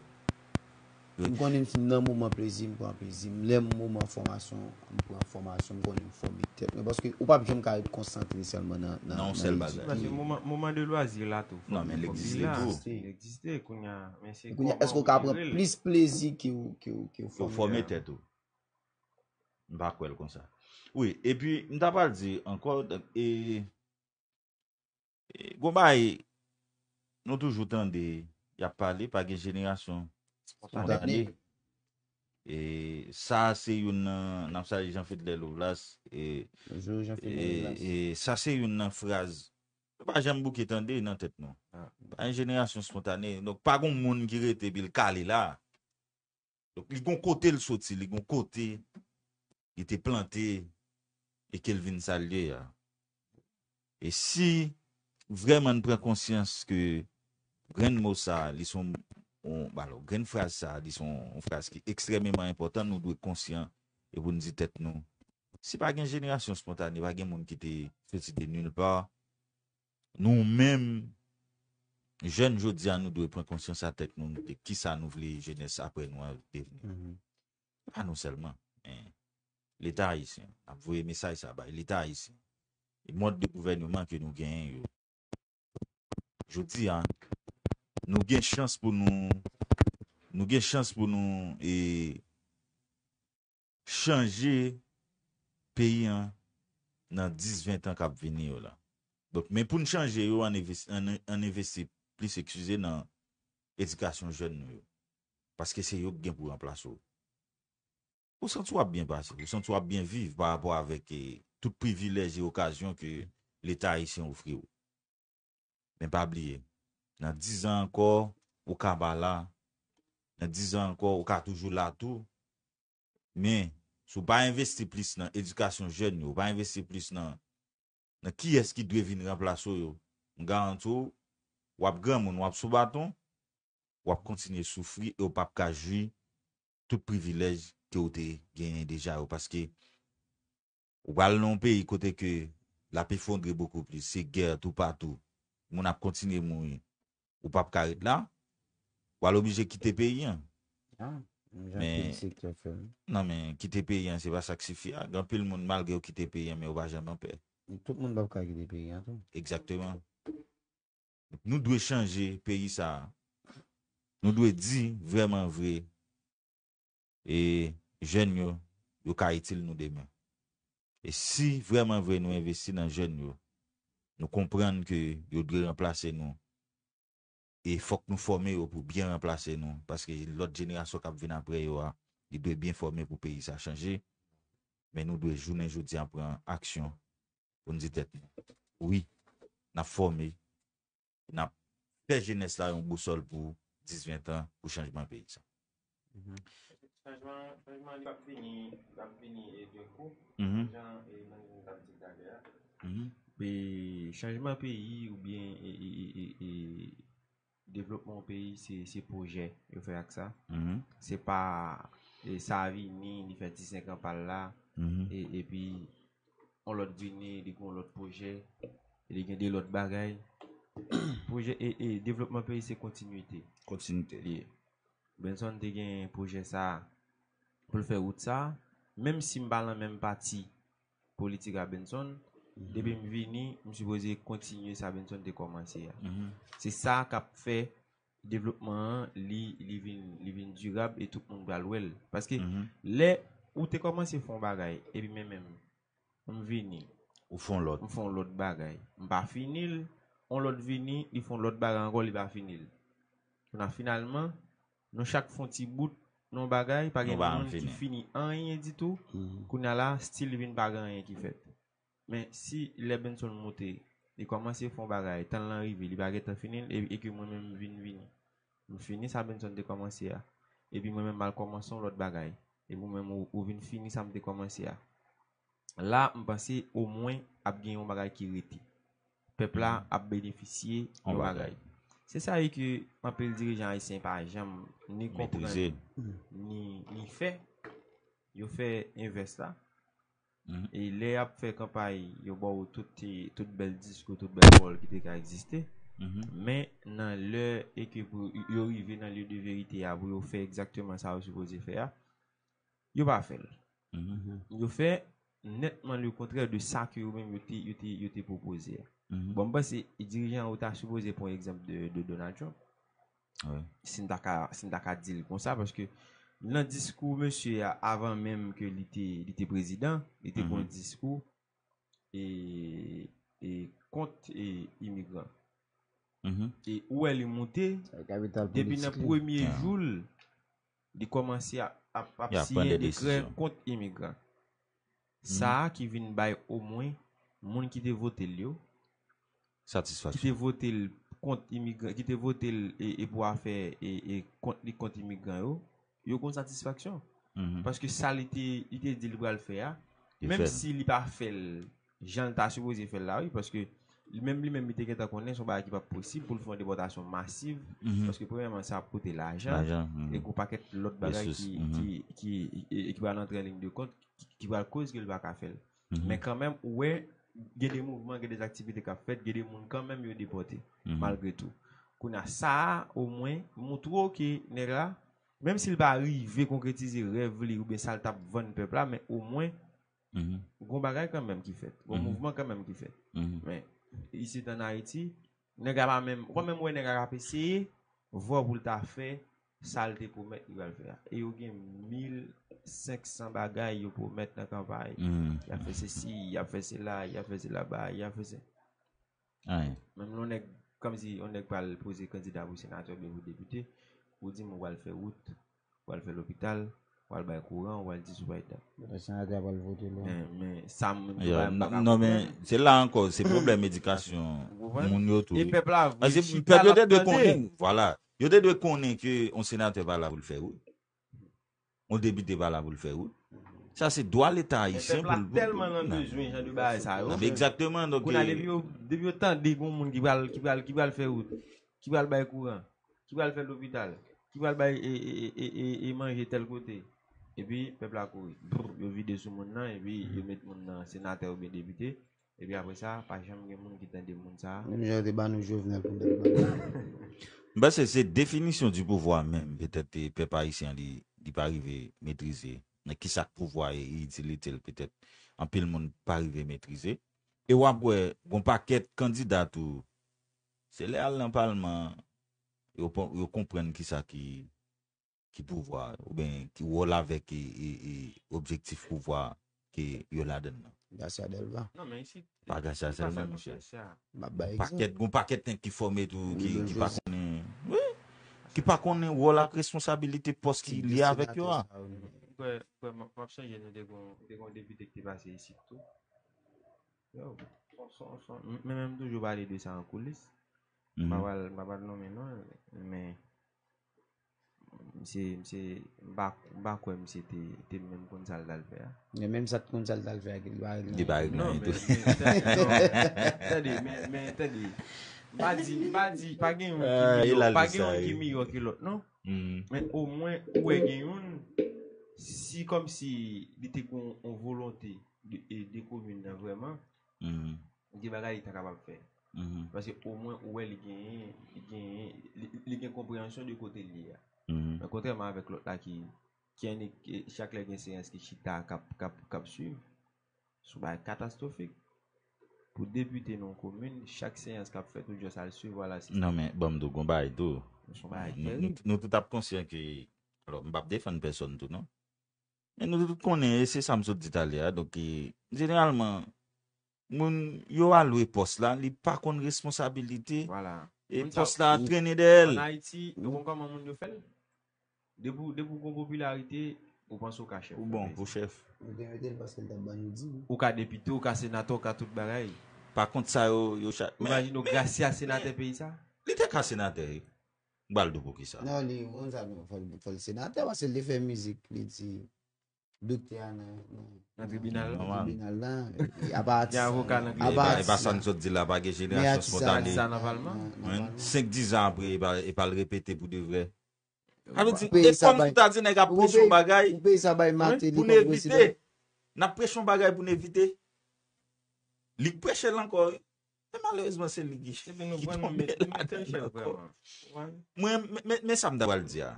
M konnen m nan moman plezi, m pran plezi. M lè m moman fòmasyon, m pran fòmasyon, m konnen m fòme tèt mwen. Paske ou p ap janm ka ret konsantre sèlman nan, nan, Nan yon nan sèl etid bagay. li Paske yo. moman, moman de lwazi la tou. Non, men l Fòk li egziste la. tou. Egziste. Li egziste, kounye a. Men se Kounye a, kòman èske ou ou ka pran jere l. Plis plezi ke w, ke w, ke w Yo fòme? fòme tèt ou. M pa kwè l konsa. Wi, epi m ta pral di ankò, e, e, gon bagay, nou toujou tande, y ap pale, pa gen jenerasyon Espontane. E sa se youn nan, n ap salye Jean Fedler Lovelace, e, Bonjou, Jean Philippe e, Lovelace. E sa se youn nan fraz nou pa janm bouke tande nan tèt nou. Ah. Pa yon jenerasyon espontane. Donk, pa gon moun ki rete epi l kale la. Donk, li gon kote l soti, li gon kote li te plante e ke l vin sa l ye a. E si vrèman n pran konsyans ke grenn mo sa, li son, on, alò, grenn fraz sa, li son on fraz ki ekstrèmeman enpòtan, nou dwe konsyan e pou n di tèt nou, si pa gen jenerasyon espontane, pa gen moun ki te soti de nil pa, nou menm, jèn jodi a, nou dwe pran konsyans a tèt nou, de kisa nou vle jenès apre nou an devni. Mhm. Se pa nou sèlman, men Leta ayisyen. N ap voye mesaj sa bay Leta ayisyen. E mòd de gouvènman ke nou genyen yo. Jodi a, nou gen chans pou nou, nou gen chans pou nou e chanje peyi an nan dis, ven tan k ap vini yo la. Donk, men pou n chanje yo, ann envesti, ann, ann envesti plis, eskize, nan edikasyon jèn nou yo. Paske se yo k gen pou ranplase w. Ou santi w ap byen pase, ou santi w ap byen viv pa rapò avèk e, tout privilèj e okazyon ke Leta ayisyen ofri w. Men pa bliye, nan dis an ankò, ou ka pa la. Nan dis an ankò, ou ka toujou la tou. Men, si w pa envesti plis nan edikasyon jèn yo, ou pa envesti plis nan, nan kiyès ki dwe vin ranplase w yo, m garanti w, w ap granmoun, w ap sou baton, w ap kontinye soufri e w p ap ka jwi tout privilèj ke w te genyen deja yo. Paske ou pral nan yon peyi kote ke l ap efondre bokou plis, se gè toupatou, moun ap kontinye mouri, ou p ap ka ret la, w al oblije kite peyi an. Ah, m jan Men- pil sektè fè l. Non, men kite peyi an, se pa sa k sifi a. Gen anpil moun, malgre yo kite peyi an, men yo pa janm anpè. Tout moun p ap ka kite peyi an tou. Egzakteman. Nou dwe chanje peyi sa a. Nou dwe di vrèman vre e jèn yo, yo ka itil nou demen. E si vrèman vre nou envesti nan jèn yo, nou konprann ke yo dwe ranplase nou. E fòk nou fòme yo pou byen ranplase nou, paske lòt jenerasyon k ap vin apre yo a, li dwe byen fòme pou peyi sa chanje. Men nou dwe jounen jodi a pran aksyon pou n di tèt nou, wi, n ap fòme, n ap fè jenès la yon bousòl pou dis, ven tan pou chanjman peyi sa. Chanjman, chanjman li p ap vini, li p ap vini e, d'un coup. Mhm, Jan e, Manny t ap di talè a. mhm. E chanjman peyi oubyen e, e, e, e, e devlopman yon peyi, se, se pwojè yo fè ak sa. Mhm, Se pa e, sa vini, li fè disenk an pa l la, mhm. e, epi yon lòt vini, li gen yon lòt pwojè, e li gen de lòt bagay. Pwojè e, e devlopman peyi se kontinite. Kontinite. Li ye. Benson te gen pwojè sa a pou l fè wout sa a. Menm si m pa nan menm pati politik a Benson, depi m vini, m sipoze kontinye sa Benson te kòmanse a. Mhm, Se sa k ap fè devlopman an, li, li vin, li vin dirab e tout moun pral wè l. Paske mhm. Lè ou te kòmanse fè yon bagay, epi men menm, m vini, Ou fè yon lòt. m fè yon lòt bagay. M pa fini l, yon lòt vini, li fè yon lòt bagay ankò, li pa fini l. Kounye a, finalman, nou chak fè yon ti bout nan yon bagay, pa gen Nou pa moun ki fini. Fini anyen ditou. Kounye a la, still vin pa gen anyen ki fèt. Men si lè Benson monte, li kòmanse fè yon bagay, tan l lan rive, li pa gentan fini l, e, e ke mwen menm m vin vini. M fini sa Benson te kòmanse a. Epi mwen menm m al kòmanse yon lòt bagay. Epi ou menm ou, ou vin fini sa m te kòmanse a. La, m panse omwen ap gen yon bagay ki rete. Pèp la ap benefisye yon Yon bagay. bagay. Se sa wi ke anpil dirijan ayisyen pa janm ni konprann, ni, ni fè. Yo fè envès la. E lè y ap fè kanpay, yo ba w tout, tout bèl diskou, tout bèl pawòl ki te ka egziste. Men nan lè e ke pou yo rive nan lye de verite a, pou yo fè egzakteman sa yo sipoze fè a, yo pa fè l. Yo fè nètman le kontrè de sa ke yo menm yo te, yo te, yo te pwopoze a. Bon, m panse dirijan yo ta sipoze pran egzanp de, de Donald Trump. Si n ta ka, si n ta ka di l konsa, paske nan diskou mesye a, avan menm ke li te, li te prezidan, li te pran diskou e, e kont e, imigran. E ou wè li moute, depi nan premye jou l, li kòmanse ap, ap, ap siyen dekrè kont imigran. Sa a ki vin bay omwen moun ki te vote l yo, ki te vote l kont imigran, ki te vote l e, e pou afè e, e kont li kont imigran yo, yo gon satisfaksyon. Paske sa li te, li te di li pral fè a, menm si li pa fè l jan l ta sipoze fè l la, wi, paske li menm, li menm, li te gentan konnen se yon bagay ki p ap posib pou l fè yon depòtasyon masiv, paske premyèman, sa ap koute lajan, e gon pakèt lòt bagay ki, ki, ki, e, e ki pral antre an liy de kont, ki, ki pral koz ke l pa ka fè l. Men kanmenm, ou wè, gen de mouvman, gen de aktivite k ap fèt, gen de moun kanmenm yo depòte, malgre tou. Kounye a, sa a, omwen, montre w ke nèg la, menm si l pa rive konkretize rèv li oubyen sa l t ap vann pèp la, men omwen, gon bagay kanmenm ki fèt, gon mouvman kanmenm ki fèt. Men, isit ann Ayiti, nèg la pa menm, ou pa menm wè nèg la k ap eseye, vwa pou l ta fè sa l te pwomèt li pral fè a. E yo gen mil senk san bagay yo pwomèt nan kanpay. Y ap fè sesi, y ap fè sela, y ap fè sela ba, y ap fè se. Menm lè yon nèg, kòmsi yon nèg pral poze kandida pou senatè oubyen pou depite, ou di m ou pral fè wout, ou pral fè lopital, ou pral bay kouran, ou pral di sou bay dat. Senatè a pral vote lwen. Men, men, sa moun yo pa, pa ka konprann. Non, men, se la ankò, se pwoblèm edikasyon moun yo tou, wi. E pèp la vle chita l ap tande. Pèp yo te dwe konnen, vwala. Yo te dwe konnen ke yon senatè pa la pou l fè wout. Yon depite pa la pou l fè wout. Sa se dwa Leta ayisyen pou l. Men pèp la tèlman nan bezwen jan de bagay sa yo. Egzakteman, donk. Kounye a, depi yo, depi yo tande gon moun ki pral, ki pral, ki pral fè wout, ki pral bay kouran, ki pral fè lopital, ki pral bay e, e, e, e, e, e manje tèl kote. Epi pèp la kouri. Brr, yo vide sou moun nan, epi yo met moun nan senatè oubyen depite. Epi apre sa, pa janm gen moun ki tande moun sa a. Menm jan yo te ban nou Jovenel pou n te ban nou. M panse se definisyon di pouvwa menm, petèt, e, pèp ayisyen an, li, li pa rive metrize. Men kisa k pouvwa e, e itilite l, petèt, anpil moun pa rive metrize. E w ap wè, gon pakèt kandida tou, se lè al nan palman, yo, yo konprann kisa ki ki pouvwa, oubyen ki wòl avèk e, e, e objektif pouvwa ke yo ladann nan. Garcia Delva. Non, men isit, pa Garcia sèlman, monchè. M ap bay egzanp. Pakèt, gon pakèt nèg ki fòme tou, ki, ki pa konnen, wi, ki pa konnen wòl ak responsabilite pòs ki lye avèk yo a. Frè, frè, m ap, m ap sonje nou te gon, te gon depite ki te pase isit tou. Yo, son, son, son, m, men, men m toujou pale de sa an koulis. M pa pral, m pa pral nonmen non, men Misye, misye, m pa, m pa kwè misye te, te menm konn sa l t al fè a. Men menm sa t konn sa l t al fè a, ki li pa regle anyen. Li pa regle anyen tou. Non, men, men, tande, non, tande, men, men, tande. M pa di, m pa di, pa gen youn ki miyò, pa gen youn ki miyò ke lòt, non. Men omwen, ou wè gen youn, si kòmsi li te gon yon volonte de, de komin nan vrèman, gen bagay li ta kapab fè. Paske omwen ou wè li genyen, li genyen, li, li gen konpreyansyon de kote l ye a. Men kontrèman avèk lòt la ki, ki annik, chak lè gen seyans ki chita k ap, k ap, k ap swiv, se yon bagay katastwofik. Pou depite nan yon komin, chak seyans k ap fèt, ou just al swiv, vwala, se sa. Non, men, ban m di w, gon bagay tou. Se yon bagay tèrib. Nou, nou, nou tout ap konsyan ke, alò, m p ap defann pèsòn tou, non. Men nou tout konnen, e se sa m sot di talè a, donk, e, jeneralman, moun yo alwe pòs la, li pa konn responsabilite, e pòs la trennen dèyè l. Ann Ayiti, ou konn kòman moun yo fè l? Depi, depi w gon popilarite, ou panse w ka chèf. Ou bon pou chèf. Ou te mete l paske l t ap ban nou di. Ou ka depite, ou ka senatè, ou ka tout bagay. Pa kont sa yo, yo cha-, men imajine w Gracia senatè peyi sa. Li te ka senatè, wi. M pral di w poukisa. Non, li, konn sa, non, fò l, fò l senatè, paske l te fè mizik, li di, doktè a nan nan Nan tribinal la. Normal. tribinal la. Epi apa atis Gen avoka nan E apa pa, tribinal. e pa sa n sot di la, pa gen men jenerasyon atis sa espontane. Sa nan palman. nan- nan Wi. palman. Senk diz an apre, e pa, e pa l repete pou de vrè. Sa vle di, Ou peye e sa kòm bay- si w ta di nèg ap ou preche peye- yon bagay Ou peye sa bay wi, Martelly pou n kòm evite. prezidan. N ap preche yon bagay pou n evite. Li k preche l ankò. Wi. Men malerezman, se li ki Epi nou ki pran nou tonbe met la nou mete l dan chèf ankò. Vrèman. Wi. Mwen, men- men men sa m ta pral di a.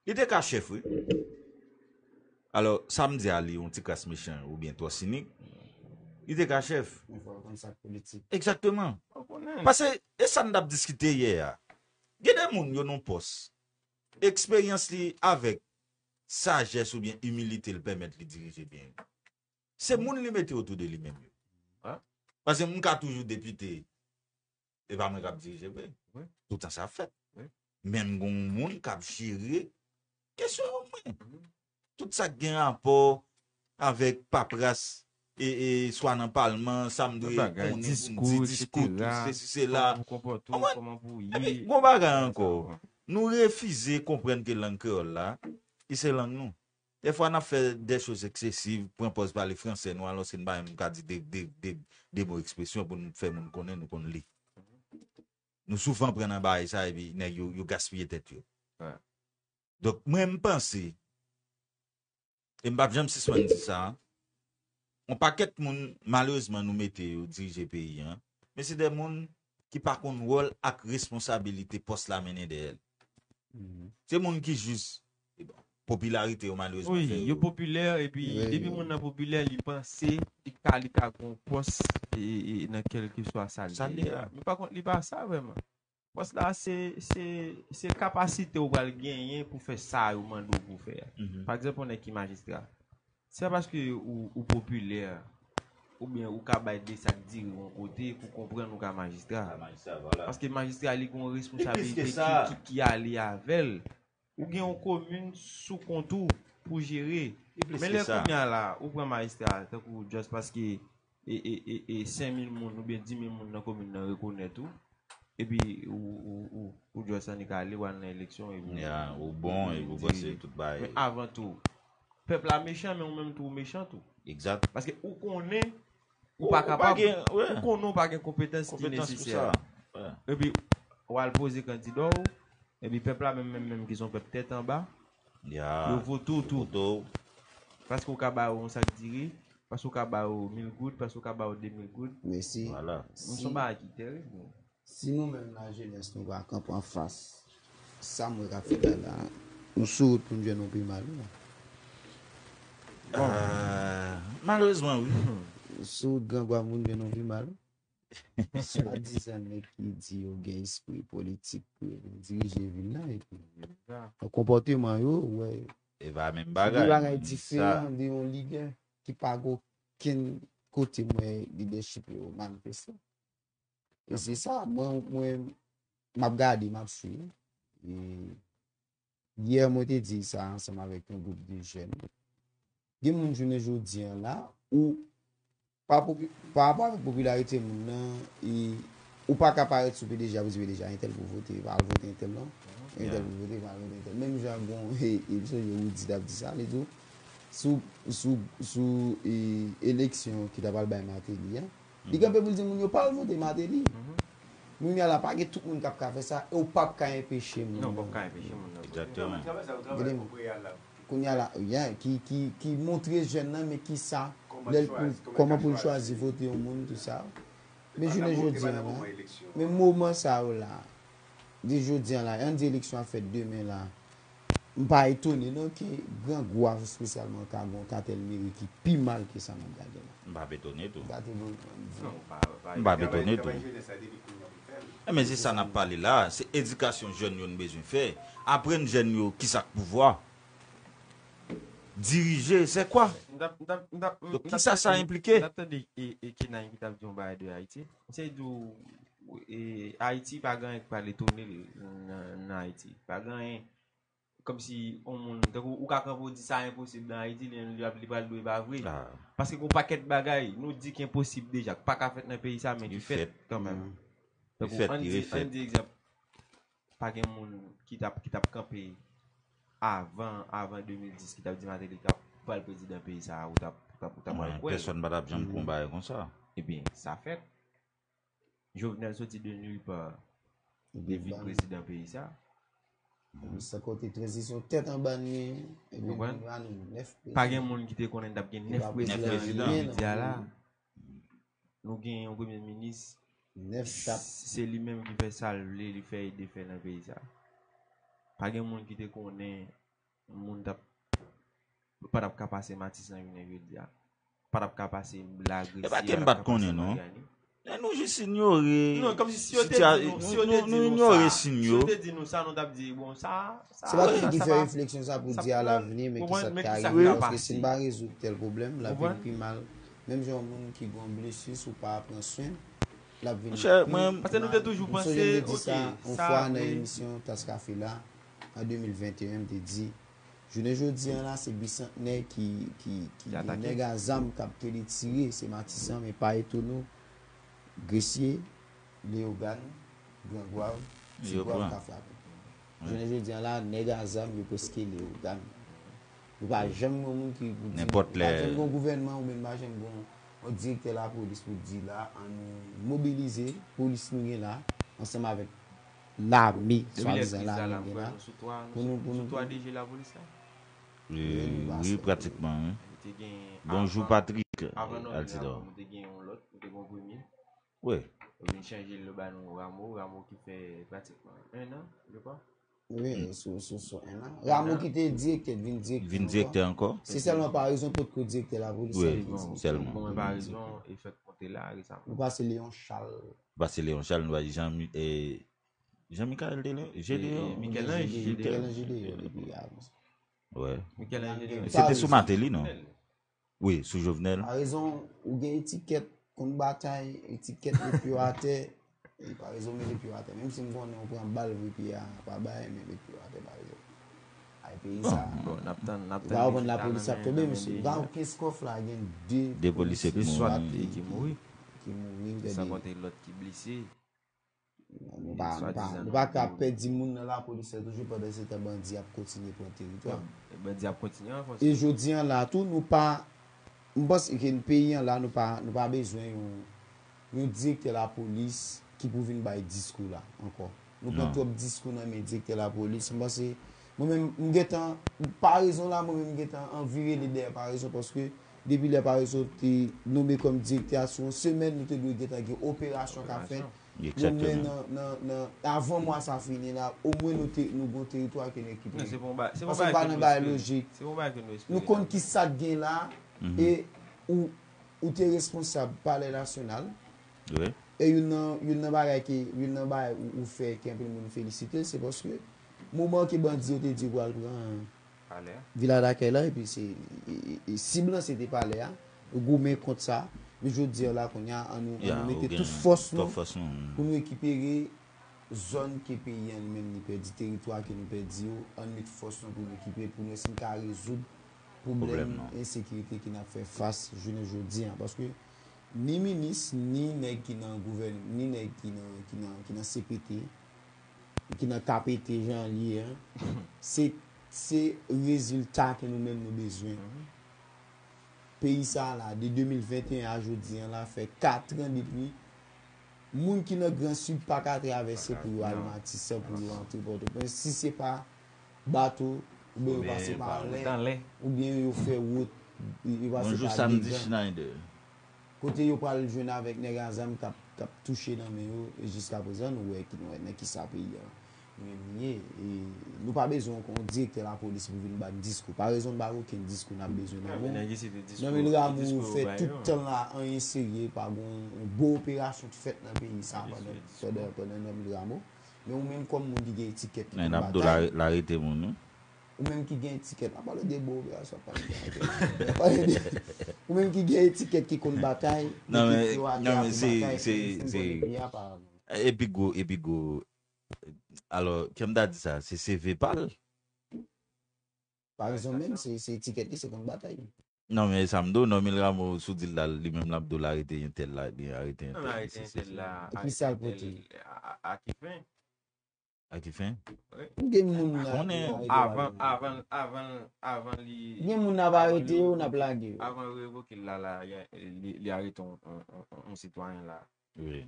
Li te ka chèf, wi. Alò, sa m di a li, yon ti kras mechan oubyen twò sinik. Li te ka chèf. Men fò w konn sa k politik. Egzakteman. Ou konnen. Paske, e sa n t ap diskite yè a. Gen de moun, yo nan pòs. Eksperyans li avèk sajès oubyen imilite l pèmèt li dirije byen. Se moun li mete otou de li menm yo. Wi. Paske m ka toujou depite, e pa mwen k ap dirije vre. Wi. Toutan sa ap fèt. Wi. Men m gon moun k ap jere kesyon yo mwen. Mhm. Tout sa k gen rapò avèk papras, e, e swa nan palman, sa m dwe Tout bagay, konnen pou m diskou, di, diskou, etsetera. tout, sesi, sela. Kòman pou konpòte w, Konprann? kòman pou w Epi, ye. gon bagay ankò. Nou refize konprann ke lang kreyòl la, ki se lang nou. Dèfwa n ap fè de choz eksesiv, pran pòz pale franse nou, alòske n pa menm ka di de, de, de, de mo ekspresyon pou n fè moun konnen nou konn li. Nou souvan pran nan bagay sa epi nèg yo, yo gaspiye tèt yo. Wi. Donk, mwen, m panse, e m p ap janm sispann di sa, yon pakèt moun, malerezman, nou mete yo dirije peyi an, men se de moun ki pa konn wòl ak responsabilite pòs la mennen dèyè l. Se moun ki jis, popilarite yo, malerezman, Wi, fè yo yo. Popilè, epi Wi. Depi moun nan popilè, li panse li ka, li ka gon pòs e, e, e nan kèlkeswa sa l Sa l ye. ye a. Men pa kont, li pa sa vrèman. Pòs la, se, se, se kapasite ou pral genyen pou fè sa yo mande w pou fè a. Mhm. Pa egzanp, yon nèg ki majistra. Se pa paske ou, ou popilè, oubyen ou ka bay de sak diri yon kote pou konprann ou ka majistra. Paske majistra, li gon responsabilite sa. Ki, ki, ki ale avè l. Ou gen yon komin sou kont ou pou jere. Men lè kounye a la, ou pran majistra, tankou just paske e, e, e, e senk mil moun oubyen dis mil moun nan komin nan rekonèt ou, epi ou, ou, ou, ou just annik ale, w al nan eleksyon, epi Ya, ou bon, epi ou panse tout bagay. Men avan tou, pèp la mechan, men ou menm tou ou mechan tou. Egzat. Paske ou konnen Ou- ou pa ou pa kapab, gen, wi. Ou konnen ou pa gen konpetans ki Konpetans pou nesesè. Sa. Wi. Epi, w al poze kandida w, epi pèp la menm, menm, menm ki se yon pèp tèt anba, Ya. Yo vote w tou. Vote w. Paske w ka ba yo yon sak diri, paske w ka ba yo mil goud, paske w ka ba yo de mil goud. Mesi. Vwala. Nou se yon bagay ki terib. Si nou menm lajenès nou pa kanpe anfas sa m wè k ap fèt la la, nou sou wout pou n jwenn yon pi mal wi. Euh, malerezman, wi. Nou sou wout grangwa pou n jwenn yon pi mal wi. Swadizan nèg ki di yo gen espri politik pou yo vin dirije vil la epi nan konpòteman yo, ou wè, E pa menm se bagay. de bagay Sa. Diferan de yon lidè ki pa gen okenn kote m wè lidèchip yo manifeste. E se sa, mwen, mwen, m ap gade, m ap swiv. E yè, mwen te di sa ansanm avèk yon gwoup de jèn. Gen moun jounen jodi an la, ou pa popi, pa rapò avèk popilarite moun nan, e ou pa ka parèt sou P D G a pou di P D G a entèl pou vote, pa al vote entèl non. Entèl pou vote, pa al vote entèl. Menm jan gon, e, e, m sonje Rudy t ap di sa, li di w, sou, sou, sou e, eleksyon ki ta pral bay Martelly an, li kanpe pou l di moun yo pa al vote Martelly. Kounye a la, pa gen tout moun k ap ka fè sa, e w p ap ka enpeche moun Non, w p nan. Ap ka enpeche moun nan vote. Egzakteman. Gade m. Kounye a la, yeah, ki, ki, ki montre jèn nan, men ki sa, lè l pou, kòman pou l chwazi vote yon moun, tout sa. Men jounen jodi an la, men moman sa yo la, de jodi an la, ann di eleksyon ap fèt demen la, m pa etone non ke Gran Gwav espesyalman ka gon katèl meri ki pi mal ke sa n ap gade la. M pa etone tou. Gade bon, bon, Non, pa, pa. M pa etone tou. E men se sa n ap pale la, se edikasyon jèn yo n bezwen fè. Aprann jèn yo kisa k pouvwa. Dirije, se kwa? Donk, kisa sa enplike? M t ap tande e, e Kenany ki t ap di yon bagay de Ayiti. Se di w, e, Ayiti pa gen anyen ki pral etone l nan, nan Ayiti. Pa gen anyen kòmsi yon moun, tankou ou ka kanpe w di sa enposib nan Ayiti, li, li, li pral dwe pa vre. Paske gen yon pakèt bagay, nou di ki enposib deja, k pa ka fèt nan peyi sa, men ki fèt kanmenm. Tankou, ann di, ann di egzanp, pa gen moun ki t ap, ki t ap kanpe avan, avan de mil dis, ki t ap di Martelly t ap pral prezidan peyi sa a, ou t ap, ou t ap, ou t ap pral kwè l. Pèsonn pa t ap janm konn bagay konsa. Ebyen, sa fèt. Jovenel soti de nulle part, li vin prezidan peyi sa. Sa kote tranzisyon tèt anba n gen, epi nou la nou nèf prezidan. Pa gen moun ki te konnen n t ap gen nèf prezidan jodi a la. Nou gen yon premye minis, se li menm ki fè sa l vle, li fè e defè nan peyi sa. Pa gen moun ki te konnen moun t ap pa t ap ka pase Matisan jounen jodi a. Pa t ap ka pase Lagresye, pa t ap ka pase Maryani. E nou jis inyore. Non, kòmsi si yo te di nou, si yo te di nou sa, si yo te di nou sa, nou t ap di, bon, sa, sa. Se pa tout moun ki fè refleksyon sa pou di alavni, men ki sa t ka rive, paske si n pa rezoud tèl pwoblèm, l ap vin pi mal. Menm jan yon moun ki gen yon blesi, si w pa pran swen l, l ap vin pi. Paske nou te toujou panse, oke, sa, yon fwa nan emisyon Tas Kafe la, an de mil venteyen, m te di, jounen jodi a la, se bisantnè ki, ki, ki gen nèg a zam k ap tele tire, se Matisan, men pa etone w, Gresye, Leyogàn, Gran Gwav, Ti Gwav ka frape. Jounen jodi a la, nèg a zam yo prèske Leyogàn. Nou pa janm gen yon moun ki pou di, nou pa janm gen yon gouvènman oubyen nou pa janm gen yon direktè lapolis pou di la, ann nou mobilize polis nou gen la, ansanm avèk lame, swadizan lame gen la, pou nou, pou nou. Sou twa D G lapolis la? Wi, pratikman, wi. Bonjou, Patrick Altidor. Wi. Yo vin chanje l, yo ba nou Rameau, Rameau ki fè pratikman en an, je crois. Wi, sou, sou, sou en an. Rameau ki te direktè, vin direktè ankò. Vin direktè ankò. Se sèlman parezon potko direktè lapolis. Wi, sèlman. Bon, men parezon, e fèt monte la resaman. Nou pase Léon Charles. Nou pase Léon Charles, nou pase Jean, e, Jean Michael Delon, Gédéon. Michel-Ange Gédéon. Michel-Ange Gédéon, depi a. Wi. Michel-Ange Gédéon. Se te sou Martelly, non? Wi, sou Jovenel. Parezon, ou gen etikèt, konn batay, etikèt met pye w atè. E parezon mete pye w atè. Menm si m konnen ou pran bal vre pye a pa bay, men met pye w atè parezon. Ay peyi sa. Bon, n ap tann, n ap tann. Ou pa konprann lapolis ap tonbe, mesye. Ou pa konprann kès kòf la gen de polisye ki mouri. Ki mouri, san konte lòt ki blese. Nou pa, nou pa, nou pa ka pèdi moun nan lapolis la toujou pandan se tan bandi ap kontinye pran teritwa. Bandi ap kontinye ranfòse. E jodi a la tou, nou pa, m panse ke peyi an la, nou pa, nou pa bezwen yon, yon direktè lapolis ki pou vin bay diskou la ankò. Nou pran twòp diskou nan men direktè lapolis. M panse, mwen menm, m gentan, parezon la, mwen menm, m gentan anvi rele dèyè parezon paske depi lè parezon te nonmen kòm direktè a, sou yon semèn, nou te dwe gentan gen operasyon k ap fèt. Omwen nan, nan, nan, avan mwa sa fini la, omwen nou te, nou gon teritwa ke nou ekipe. Paske nou pa nan bagay lojik. Nou konn ki sa k gen la, e ou, ou te responsab Palè Nasyonal. E youn nan, youn nan bagay ke, youn nan bagay ou, ou fè ke anpil moun felisite l, se paske moman ke bandi yo te di yo pral pran Vila Dakèy la, epi se, e, e, e sib lan se te palè a. Yo goumen kont sa. Men jodi a la, kounye a, an nou, an nou mete tout fòs nou pou nou rekipere zòn ke peyi an li menm li pèdi, teritwa ke nou pèdi yo. An nou met fòs nou pou nou rekipere, pou nou wè si n ka rezoud pwoblèm ensekirite ke n ap fè fas jounen jodi a. Paske ni minis, ni nèg ki nan gouvèn, ni nèg ki nan, ki nan, ki nan C P T, ki nan K P T jan l ye an, se, se rezilta ke nou menm nou bezwen. Peyi sa a la, de de mil venteyen a jodi a la, fè kat an depi moun ki nan Gran Sid pa ka travèse pou yo al Matisan, pou yo antre Pòtoprens, si se pa bato, oubyen yo pase pa anlè, oubyen yo fè wout, yo pase pa dedan. Kote yo pral jwenn avèk nèg a zam k ap, k ap touche nan men yo, e jiskaprezan, nou wè ki, nou wè nan kisa peyi a li menm li ye. E nou pa bezwen yon direktè lapolis pou vin ba n diskou. Parezon n pa gen okenn diskou n ap bezwen nan men w. Nòmil Rameau fè tout tan la, anyen serye, pa gen yon bon operasyon k fèt nan peyi sa a pandan, pandan, pandan Nòmil Rameau. Men ou menm kòm moun ki gen etikèt ki konn batay. N ap di w l arete moun, wi. Ou menm ki gen etikèt, n ap pale de bon operasyon, ap pale de etikèt. Ou menm ki gen etikèt ki konn batay, men ki yo atè a pou batay, se, se, se, epi gwo, epi gwo, alò, kè m ta di sa, se C V pa l. Parezon menm, se, se etikèt li, se konn batay. Non, men sa m di w, Nòmil Rameau, si w di l la, li menm l ap di w l arete entèl la, li arete entèl, li sesi. Epi sa l pote? A, a, a ki fen? A ki fen? Gen moun la Konnen ki arete Avan, la. avan, avan, avan li. Gen moun n ap arete yo, n ap lage yo. Avan yo revoke l la, la, li, li, li arete yon, yon, yon, yon sitwayen la. Wi.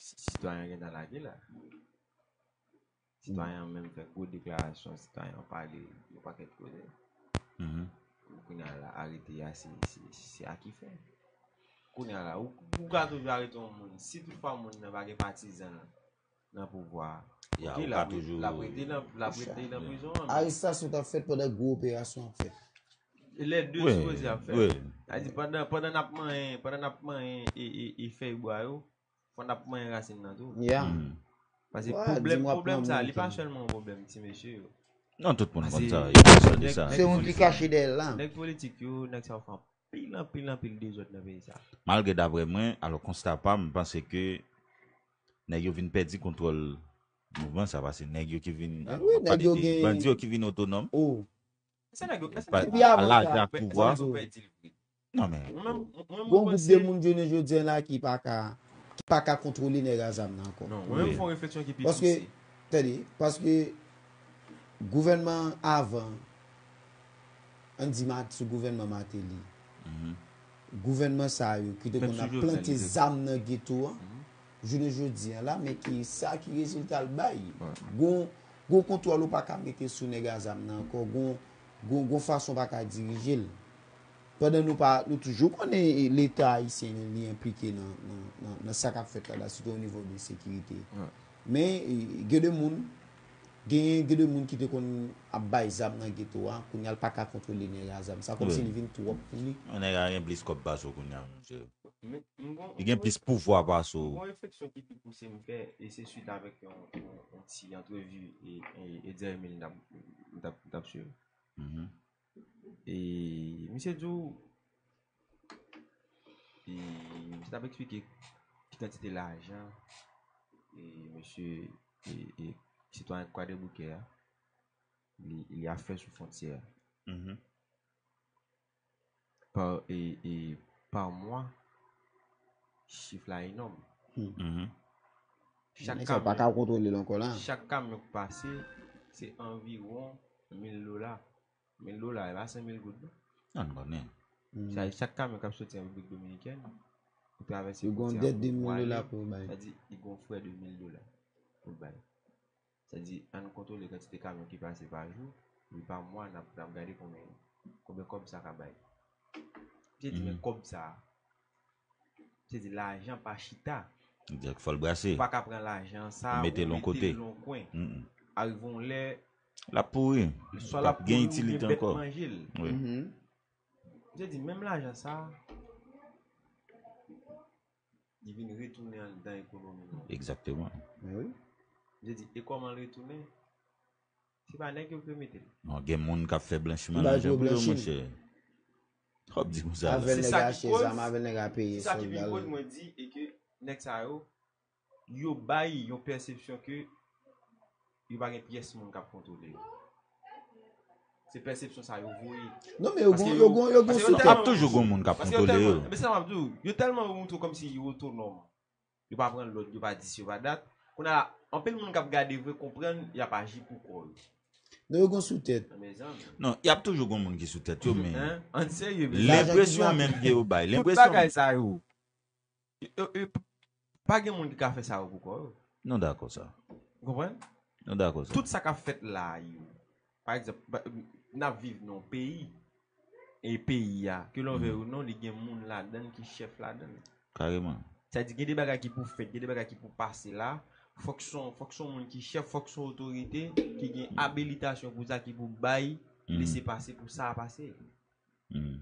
Si- Sitwayen gen tan lage la. Sitwayen an menm fè gwo deklarasyon, sitwayen an pale yon pakèt koze. Mhm. Kounye a la, arete a, se, se, se a ki fè. Kounye a la, ou, ou ka toujou arete yon moun. Si toutfwa moun nan pa gen patizan nan pouvwa, Ya, ok, ou l ka ap ret- toujou l ap rete nan, l ap rete nan prizon an. Arestasyon t ap fèt pandan gwo operasyon ap fèt. Lè de Wi, sipoze ap fèt. wi. Sa di pandan, pandan n ap manyen, pandan n ap manyen e, e, e fèy bwa yo, fò n ap manyen rasin nan tou. Ya. Mhm. Paske Wa, pwoblèm, di m w ap pwoblèm pran sa, moun li pa ki- sèlman yon pwoblèm ti mesye yo. Non, tout moun konn Paske sa. Yo konn sa de nèg- sa. Se moun ki kache dèyè l la. Nèg politik yo, nèg sa yo fè anpil, anpil, anpil dezòd nan peyi sa. Malgre daprè mwen, alò konsta pa m, m panse ke nèg yo vin pèdi kontwòl mouvman sa, paske nèg yo ki vin Ah wi, nèg yo gen- bandi yo ki vin otonòm. Oh. Se nèg yo, se Pa- nèg yo- Epi avan laj sa, ak pouvwa. se nèg yo pèdi l vre. Non, men Mwen menm, mwen menm, Gon mwen gwoup panse- de moun jounen jodi an la ki pa ka ki pa ka kontwole nèg a zam nan ankò. Non, mwen menm Wi. fè yon refleksyon ki pi Paske, pouse. Tande, paske gouvènman avan, ann di Mat- sou gouvènman Martelly, Mhm. gouvènman sa yo ki te Menm konn sou ap Jovenel, plante li te- zam nan geto a, Mhm. jounen jodi an la, men ki sa ki rezilta l bay. Wi. Gon, gon kontwòl ou pa ka mete sou nèg a zam nan ankò, gon, gon, gon fason pa ka dirije l. Pandan nou pa, nou toujou konnen Leta ayisyen li enplike nan, nan, nan, nan sa k ap fèt la, la, sitou o nivo de sekirite. Wi. Men, e, gen de moun, genyen gen de moun ki te konn ap bay zam nan geto a, kounye a l pa ka kontwole nèg a zam. Sa kòmsi Wi. Li vin twòp pou li. Yon nèg a gen plis kòb pase w kounye a, mesye. Men, m gon- Li gen plis pouvwa pase w. Gon refleksyon ki pi pouse m fè, e se swit avèk yon, yon, yon ti antrevi e, e, Edzer Emile m t ap, m t ap, m t ap swiv. Mhm. E misye di w, e misye t ap eksplike ki kantite lajan e mesye e, e sitwayen Kwadèboukè a li, li ap fè sou fwontyè a. Mhm. Pa, e, e pa mwa, chif la enòm. Mhm. Chak Nèg sa yo pa ka kamyon, kontwole l ankò la. Chak kamyon k pase, se anviwon mil dola. Mil dola, e pa senk mil goud, non. An konnen. Mm. Sa, chak kamyon k ap soti an Repiblik Dominikèn, pou travèse Yo gon fwontyè a dèt pou, de pou mil ale. Dola pou yo bay. Sa di, li gon frè de mil dola pou l bay. Sa di, ann kontwole kantite kamyon ki pase pa jou, epi pa mwa, n ap, n ap gade konbyen, konbyen kòb sa ka bay. Misye di, men Mhm. kòb sa, misye di, lajan pa chita. Donk, fò l brase. Ou pa ka pran lajan sa, Mete ou l yon mete kote. l yon kwen. Mm-mm. Arive yon lè, L ap pouri. swa L l ap ap gen pouri oubyen itilite bèt ankò. Manje l. Wi. Mhm. Misye di, menm lajan sa, li vin retounen anndan ekonomi nou. Egzakteman. Men wi. Misye di, e kòman l retounen? Se pa nèg yo ki mete l. Non, gen moun k ap fè blanchiman Ba lajan yo pou yo, blanchi. Monchè. Fò w di konsa. Avè l Se nèg sa a ki achte koz, zam, avè l nèg a peye se sa ki vin sòlda koz l. Mwen di e ke nèg sa yo, yo bay yon pèsepsyon ke yo pa gen pyès moun k ap kontwole yo. Se pèsepsyon sa yo voye. Non, men yo Paske gon, yo- yo gon, yo gon paske sou yo Ap tèt. tèlman- toujou gon moun k ap Paske yo kontwole yo. tèlman, men se sa m ap di w, yo tèlman yo montre w kòmsi yo otonòm. Yo pa pran lòd, yo pa dis, yo pa dat. Kounye a, anpil moun k ap gade vre konprann, y ap aji pou kò yo. Non, yo gon sou tèt. Nan mezanmi. Non, y ap toujou gon moun ki sou tèt yo, men Hein? An serye, men. Lajan ki lenpresyon mache. Menm ke yo bay. Tout Lenpresyon. Bagay sa yo. Yo, yo, pa gen moun ki ka fè sa yo pou kò yo. Nou dakò sa. Ou konprann? Nou dakò sa. Tout sa k ap fèt la yo. Pa egzanp, ba- n ap viv nan yon peyi. E peyi a, ke l vle ou non, li gen moun ladan l ki chèf ladan l. Kareman. Sa di gen de bagay ki pou fèt, gen de bagay ki pou pase la. Fòk se yon, fòk se yon moun ki chèf, fòk se yon otorite ki gen abilitasyon pou sa, ki pou bay Mhm. lese pase pou sa pase. Mhm.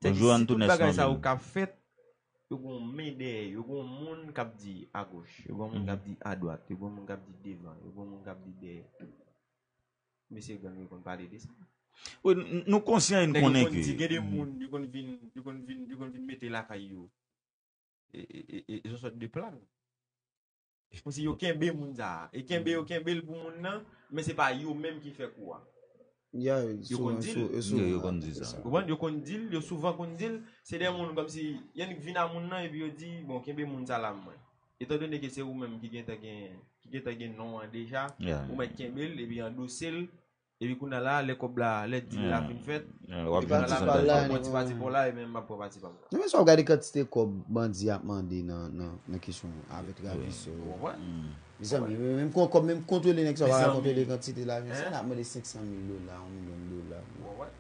Sa di, Bonjou, si Antones tout bagay sa Manville. Yo k ap fèt, yo gon men dèyè, yo gon moun k ap di agoch, yo gon moun k ap di adwat, yo gon moun k ap di devan, yo gon moun k ap di dèyè. Mesye gang yo konn pale de sa. Wi, n- nou konsyan e n Nèg yo konnen konn di, ke gen de moun, yo konn vin, yo konn vin, yo konn vin mete lakay yo. E, e, e, e, yon sòt de plan. Kòmsi yo kenbe moun sa a. E kenbe yo kenbe l pou moun nan, men se pa yo menm ki fè kou a. Ya, Yo konn di l. Yo, yo konn di sa. Ou konprann? Yo konn di l, yo souvan konn di l. Se de moun kòmsi, y annik vin a moun nan, epi yo di, bon, kenbe moun sa la mwen. Etandone ke se ou menm ki gentan gen ki gentan gen non an deja, ou mèt kenbe l, epi andose l, epi kounye a la, lè kòb la, lè dil la fin fèt, epi kounye a la, m pral pran ti pati pa w la, e menm m ap pran pati pa m la. Non, men sa w ap gade kantite kòb bandi ap mande nan, nan, nan kesyon avèk ravisè yo. Mezanmi, menm kon kòb, menm kontwole nèg sa, pa ka kontwole kantite lajan sa, n ap mande senk san mil dola, yon milyon dola.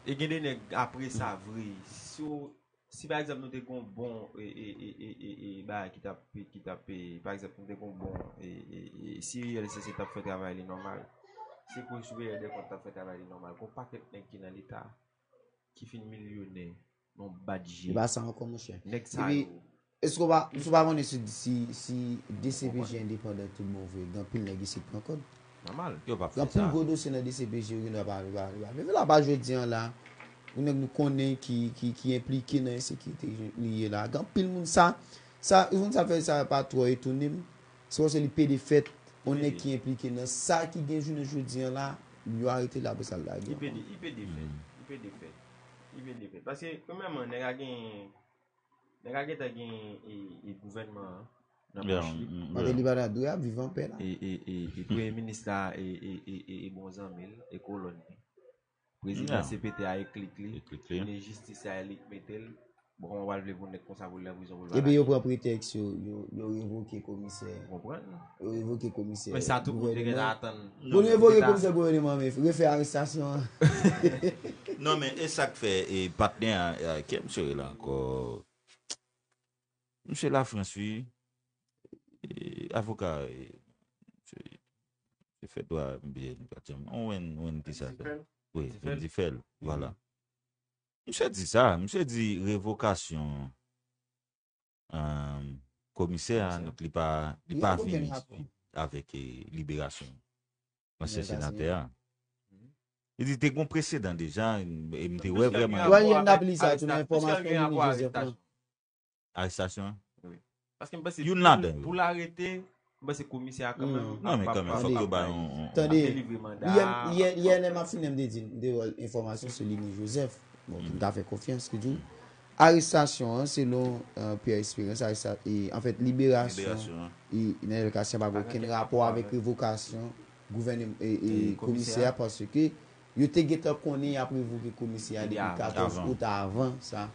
E gen de nèg apre sa vre, si w, si pa egzanp nou te gon bon, e, e, e, e, e, e, bagay ki t ap, ki t ap, e, pa egzanp nou te gon bon, e, e, e, si U L C C t ap fè travay li nòmal, si Kou Siperyè dè Kont t ap fè travay li nòmal, gon pakèt nèg ki nan Leta ki fin milyonè nan yon bat je. E pa sa ankò, monchè. Nèg sa yo. Èske w pa, èske w pa konnen si, si, si D C P J endepandan tout bon vre, gen anpil nèg isit pran kòb? Nòmal. Yo p ap fè sa. Gen anpil gwo dosye nan D C P J yo gen dwa pa, pa, pa, pa, la pa jodi an la. Yon nèg nou konnen ki, ki, ki enplike nan ensekirite li ye la. Gen anpil moun sa, sa, yon moun sa fè sa pa twò etone m. Se paske li pede fèt, yon nèg ki enplike nan sa ki gen jounen jodi an la, yo arete l apre sa l lage ankò. Li pede, li pede fèt. Li pede fèt. Li pede fèt. Paske, premyèman, nèg la gen Nèg la gentan gen, e, e gouvènman an nan pòch li. Paske li pa ta dwe ap viv anpè la. E, e, e, e premye minis la, e, e, e, e, e bon zanmi l, e kolòn li. Prezidan C P T a e klik li. Minis jistis la e li k mete l. Bon, kòman w pral vle pou nèg konsa pou l nan prizon pou l pa lage? Epi yo pran pretèks yo, yo, yo revoke komisè. Ou konprann? Yo revoke komisè gouvènman. Men sa tout moun te gentan atann. Pou yo revoke komisè gouvènman, men refè arestasyon an. Non, men e sa k fè, e, patnè a, a, ki misye rele ankò? Misye Lafrans, wi. E, avoka, e, misye, misye fè dwa, m bliye, li pa janm. Owen, Owen, ki sa fè? Wi, Wendy Phel, vwala. Misye di sa, misye di revokasyon, um, komisè a, donk li pa, li pa vini avèk, e, liberasyon ansyen senatè a. Li di te gon presedan deja, e m te wè vrèman. Wè, y ap li sa tou nan enfòmasyon Mimi Joseph lan. Arestasyon an? Wi. Paske m panse youn ladan yo. Pou l arete, m panse komisè a kanmenm. Non, men kanmenm, fòk yo ba yon, yon, tande, delivre manda a. Yè, yè, yè, lè m ap fini, m te di, m te wè enfòmasyon sou Lini Joseph, bon, ki m ta fè konfyans, ki di w, arestasyon an, selon, euh, Pierre Espérance, aresta-, e, anfèt, liberasyon, e, Nènèl Cassien pa gen okenn rapò avèk revokasyon gouvènman, e, e, komisè a, paske yo te gentan konnen y ap revoke komisè a depi katòz out avan sa.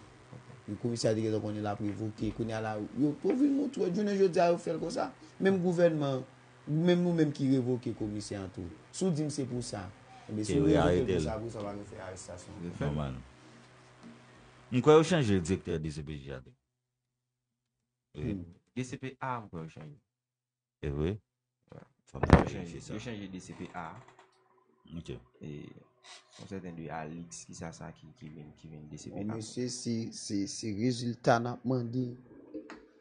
Komisè a te gentan konnen l ap revoke. Kounye a la, yo tou vin montre, jounen jodi a, yo fè l konsa. Menm gouvènman, menm nou menm ki revoke komisè an tou. Si w di m se pou sa, enben, si w revoke l konsa, pou sa, w pa gen fè arestasyon. Nòmal. M kwè yo chanje direktè D C P J a tou. Wi. D C P A, m kwè yo chanje. E vre? Fò m ta verifye sa. Yo chanje D C P A. Ok. E, yon sèten de Alix, ki sa sa ki, ki vin, ki vin D C P A. Bon, mesye, se, se, se rezilta n ap mande.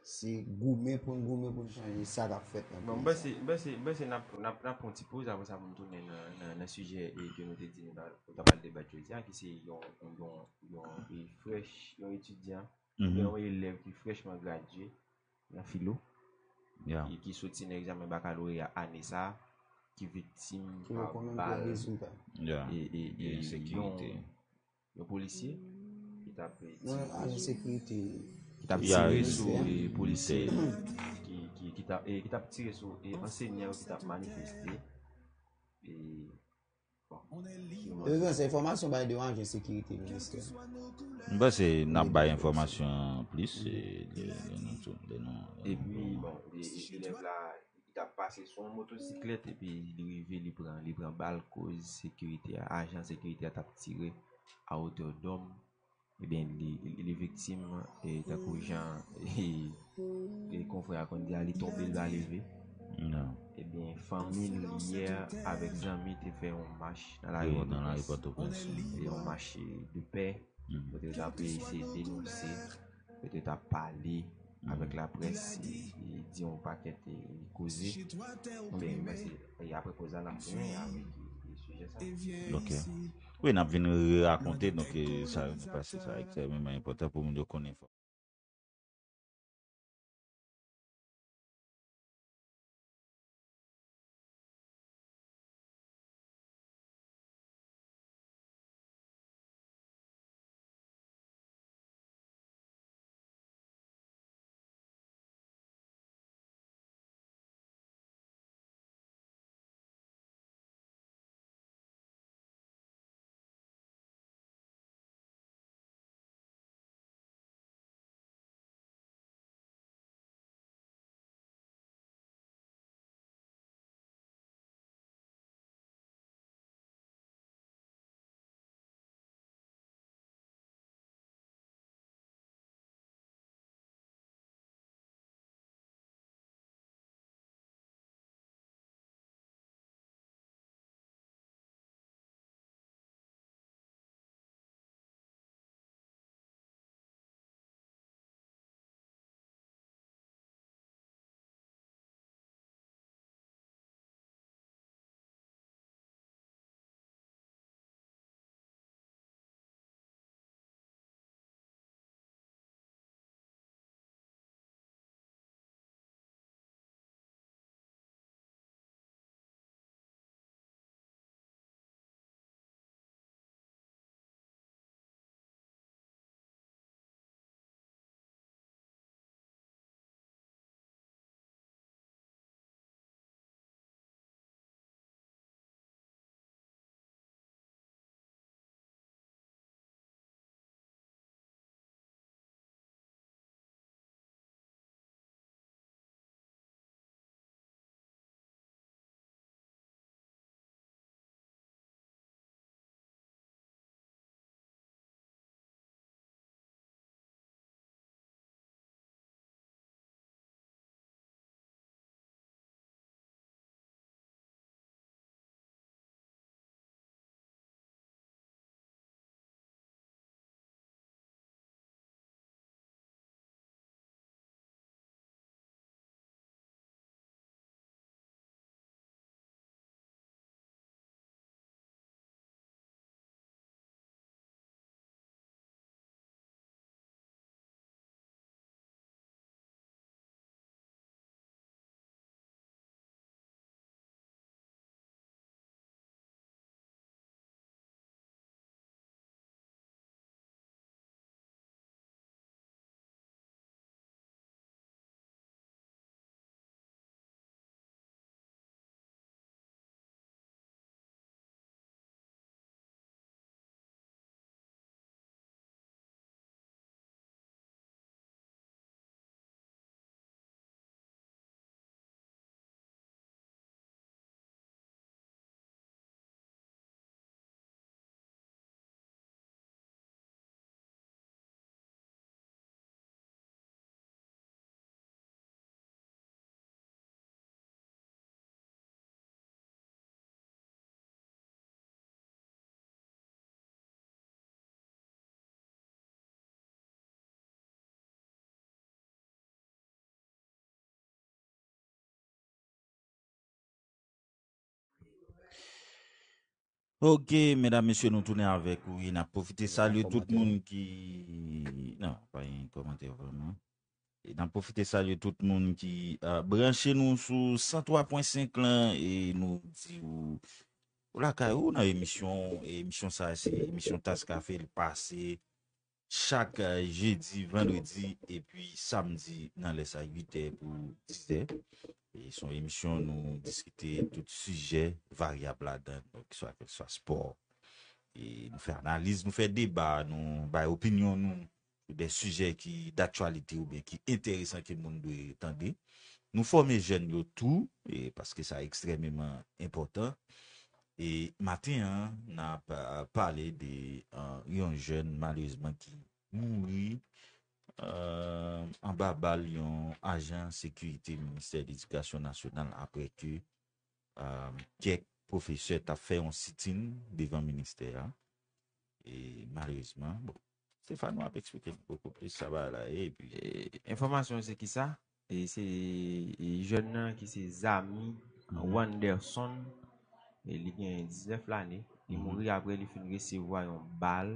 Se goumen pou n goumen pou n chanje sa k ap fèt nan peyi sa. Bon, m panse, m panse, m panse n ap, n ap, n ap pran yon ti poz, apre sa pou n tounen nan, nan, nan sijè e ke nou te di nou ta, nou ta pral debat jodi a, ki se yon, yon, yon, yon, e, frèch, yon etidyan, yon elèv ki frèchman gradye nan filo, ki, ki soti nan egzamen bakaloreya ane sa, ki viktim pa bal e, e, e yon, yon polisye ki t ap, e, tire sou, ki t ap tire sou, e, polisye ki, ki, ki t ap, e, ki t ap tire sou, e, ansenyan yo ki t ap manifeste. E, Yo gen se enfòmasyon bay de yon ajan sekirite ministè. M panse n ap bay enfòmasyon plis, e, lè, lè nou tou, lè nou, lè nou. Epi, bon, e, e, elèv la, li t ap pase sou yon motosiklèt, epi li rive, li pran, li pran bal koz sekirite a, ajan sekirite a t ap tire a wotè dòm. Ebyen, li, li, li viktim, e, tankou jan, e, e, konfrè a konn di a, li tonbe, li pa leve. Ebyen, fanmi l yè avèk zanmi te fè yon mach nan lari Pòtoprens. E yon mach, e, de pè, kote yo t ap eseye denonse, kote yo t ap pale avèk laprès, e, e, di yon pakèt, e, koze. Ebyen, mwen se E apre koz la, n ap tounen avèk, e, sijè sa. Ok. Wi, n ap vin rakonte, donk, e, sa yo te pase, sa ekstrèmeman enpòtan pou moun yo konnen. Ok, medam, mesye, nou tounen avèk ou. E n ap pwofite salye tout moun ki, non, pa gen kòmantè vrèman. E n ap pwofite salye tout moun ki uh, branche nou sou san twa pwen senk lan e nou di ou ou lakay ou nan emisyon. Emisyon sa se emisyon Tas Kafe, li pase chak uh, jedi, vandredi epi samdi nan lè sa uit è pou diz è. E se yon emisyon nou diskite tout sijè varyab ladan, donk swa kèlkeswa spò. E nou fè analiz, nou fè deba, nou bay opinyon nou sou de sijè ki daktyalite oubyen ki enteresan ke moun dwe tande. Nou fòme jèn yo tou, e paske sa ekstrèmeman enpòtan. E maten an, n ap uh, pale de uh, yon jèn malerezman ki mouri uh, anba bal yon ajan sekirite ministè ledikasyon nasyonal apre ke uh, kèk pwofesè t ap fè yon sitin devan ministè a. E malerezman, bon, Stefano ap eksplike nou bokou plis sa bagay la ye, epi E, enfòmasyon se ki sa? E se e, jèn nan ki se Zami Wanderson. E li gen diznèf lane. Li mouri apre li fin resevwa yon bal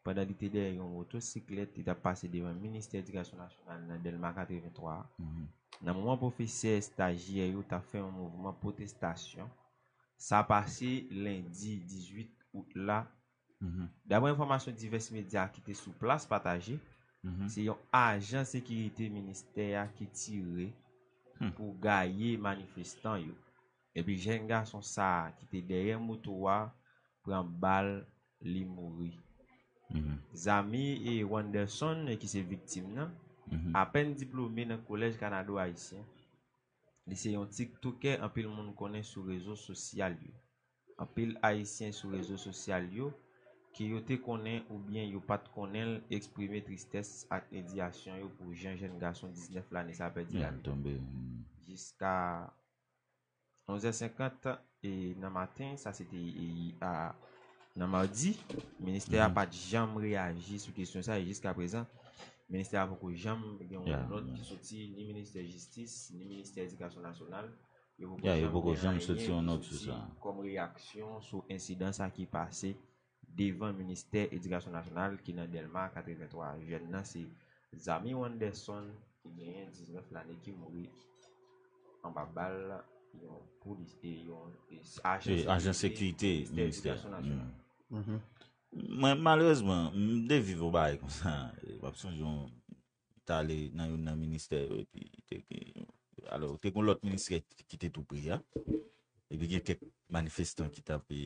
pandan li te dèyè yon motosiklèt, li t ap pase devan Ministè Edikasyon Nasyonal nan Dèlma katrevenntwa. Nan moman pwofesè estajyè yo t ap fè yon mouvman pwotestasyon, sa pase lendi dizuit out la. Daprè enfòmasyon divès medya ki te sou plas pataje, se yon ajan sekirite ministè a ki tire pou gaye manifestan yo. Epi jèn gason sa a ki te dèyè moto a pran bal, li mouri. Zami e Wanderson, ki se viktim nan, apèn diplome nan Kolèj Kanado Ayisyen. Li se yon tiktokè anpil moun konnen sou rezo sosyal yo. Anpil Ayisyen sou rezo sosyal yo, ke yo te konnen oubyen yo pa t konnen l, eksprime tristès ak endiyasyon yo pou jan jèn gason diznèf lane sa pèdi lavi l. Jiska onz è senkant e nan maten, sa se te e, a, nan madi, ministè a pa t janm reyaji sou kesyon sa, e jiskaprezan, ministè a poko janm gen yon nòt ki soti, ni ministè jistis, ni ministè edikasyon nasyonal, yo poko janm gen anyen ki soti kòm reyaksyon sou ensidan sa ki pase devan ministè edikasyon nasyonal ki nan Dèlma katrevenntwa. Jèn nan se Zami Wanderson ki genyen diznèf lane ki mouri anba bal yon polis e yon e ajan sekirite ministè edikasyon nasyonal. Mwen, malerezman, m te viv yon bagay konsa. M ap sonje yon, m t ale nan youn nan ministè yo, epi te gen, alò, te gen lòt ministè ki te tou pre a. Epi gen kèk manifestan ki t ap e,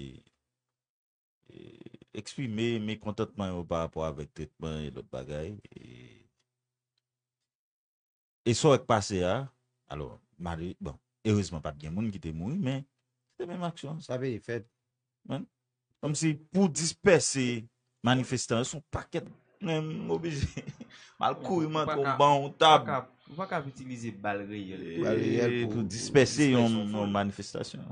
eksprime mekontantman yo pa rapò avèk tretman e lòt bagay. E, e sa w wè k pase a, alò, male, bon, erezman pa t gen moun ki te mouri, men se te menm aksyon an. Sa peye fèt. Kòmsi pou dispèse manifestan yo, se yon pakèt, men m oblije m al kouri m antre anba yon tab. Ou pa ka, ou pa ka itilize bal reyèl pou dispèse yon manifestasyon.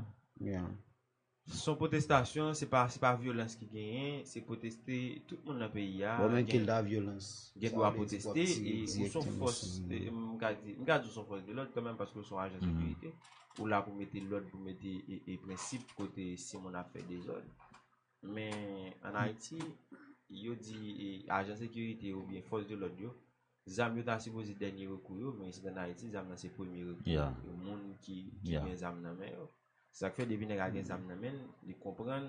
Se yon pwotestasyon, se pa, se pa vyolans ki genyen, se pwoteste, tout moun nan peyi a gen dwa pwoteste, e ou se yon fòs, m ka di, m ka di ou se yon fòs de lòd kanmenm, paske ou se yon ajan sekirite, ou la pou mete lòd, pou mete e, e prensip kote si moun ap fè dezòd. Men ann Ayiti, yo di e, ajan sekirite oubyen fòs de lòd yo, zam yo ta sipoze dènye rekou yo, men isit ann Ayiti, zam nan se premye rekou. Moun ki, ki gen zam nan men yo. Se sa k fè depi nèg la gen zam nan men l, li konprann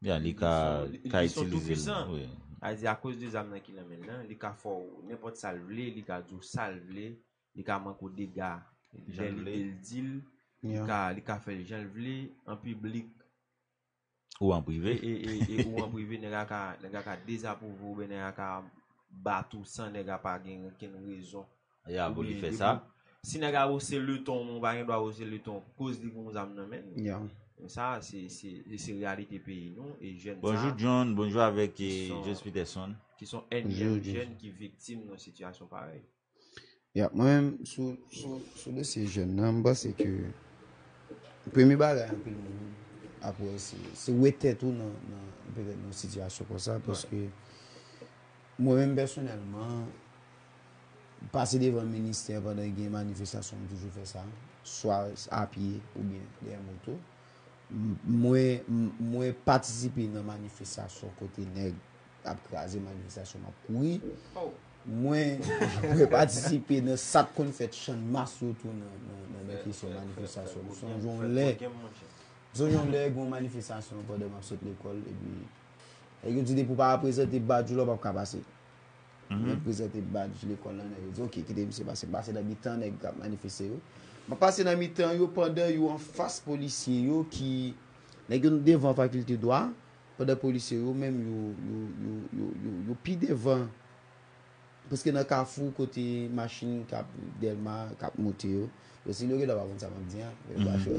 li ka, li, li ka itilize l. Sa vle di akoz de zam nan ki nan men l lan, li ka fè w nenpòt sa l vle, li ka di w sa l vle, li ka manke w dega lè li vle l di l, li ka, li ka fè l jan l vle, an piblik, ou an prive. E, e, e, e ou an prive, nèg la ka, nèg la ka dezapwouve w, oubyen nèg la ka bat ou san nèg la pa gen okenn rezon. Ya, pou li fè sa. Si nèg la wose le ton, ou pa gen dwa wose le ton, koz li gen yon zam nan men l. Ya. Sa, se, se, se reyalite peyi nou, e jèn sa. Bonjou, John. Bonjou avèk, e, James Peterson. Ki se yon ènyèm jèn ki viktim nan sitiyasyon parèy. Ya, mwen menm, sou, sou, sou dosye jèn nan, m panse ke premye bagay anpil moun ap wè se, se wè tèt ou nan, nan, petèt nan yon sitiyasyon konsa, paske mwen menm pèsonèlman, pase devan ministè pandan gen manifestasyon, m toujou fè sa, swa a pye oubyen dèyè moto. M- mwen m- mwen patisipe nan manifestasyon kote nèg ap kraze manifestasyon, m ap kouri. Mwen mwen patisipe nan sa k konn fèt Channmas yo tou nan nan nan kesyon manifestasyon. M sonje yon lè m sonje yon lè gen yon manifestasyon pandan m ap sot lekòl, epi nèg yo di depi w pa prezante badj ou la, w p ap ka pase. Mwen prezante badj lekòl lan, nèg yo di oke, kite misye pase. M pase nan mitan nèg k ap manifeste yo. M ap pase nan mitan yo pandan yo anfas polisye yo ki nèg yo devan fakilte dwa, pandan polisye yo menm yo yo yo yo yo yo pi devan. Paske nan kafou kote machin k ap Dèlma k ap monte yo, yo si yo gentan pa konn sa m ap di an, men yo pa cho.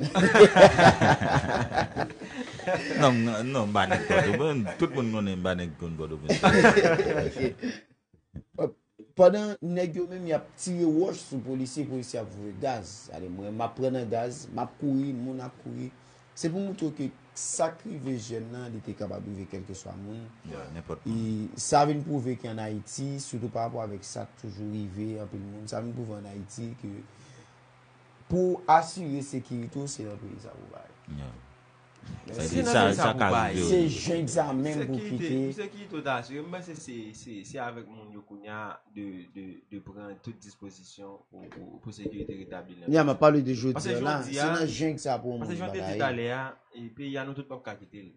Non, non, m pa nèg Pòtoprens. Tout moun konnen m pa nèg konn Pòtoprens. Pandan nèg yo menm y ap tire wòch sou polisye, polisye ap voye gaz. Gade mwen, m ap pran nan gaz, m ap kouri, moun ap kouri. Se pou montre w ke sa k rive jèn nan, li te kapab rive kèlkeswa moun. Nenpòt E sa vin pwouve ke ann Ayiti, sitou pa rapò avèk sa k toujou rive anpil moun, sa vin pwouve ann Ayiti ke pou w asire sekirite w, se nan peyi sa pou w bay. Se nan peyi sa pou bay. Se jeng sa menm pou kite. Sekirite, sekirite w ta asire, m panse se, se, se avèk moun yo kounye a de, de, de pran tout dispozisyon pou, pou, pou sekirite retabli nan peyi sa. Ya, m ap pale de jodi a la, se nan jeng sa pou yon moun bagay. Paske jodi a, paske jan w te di talè a, e, peyi a nou tout p ap ka kite l.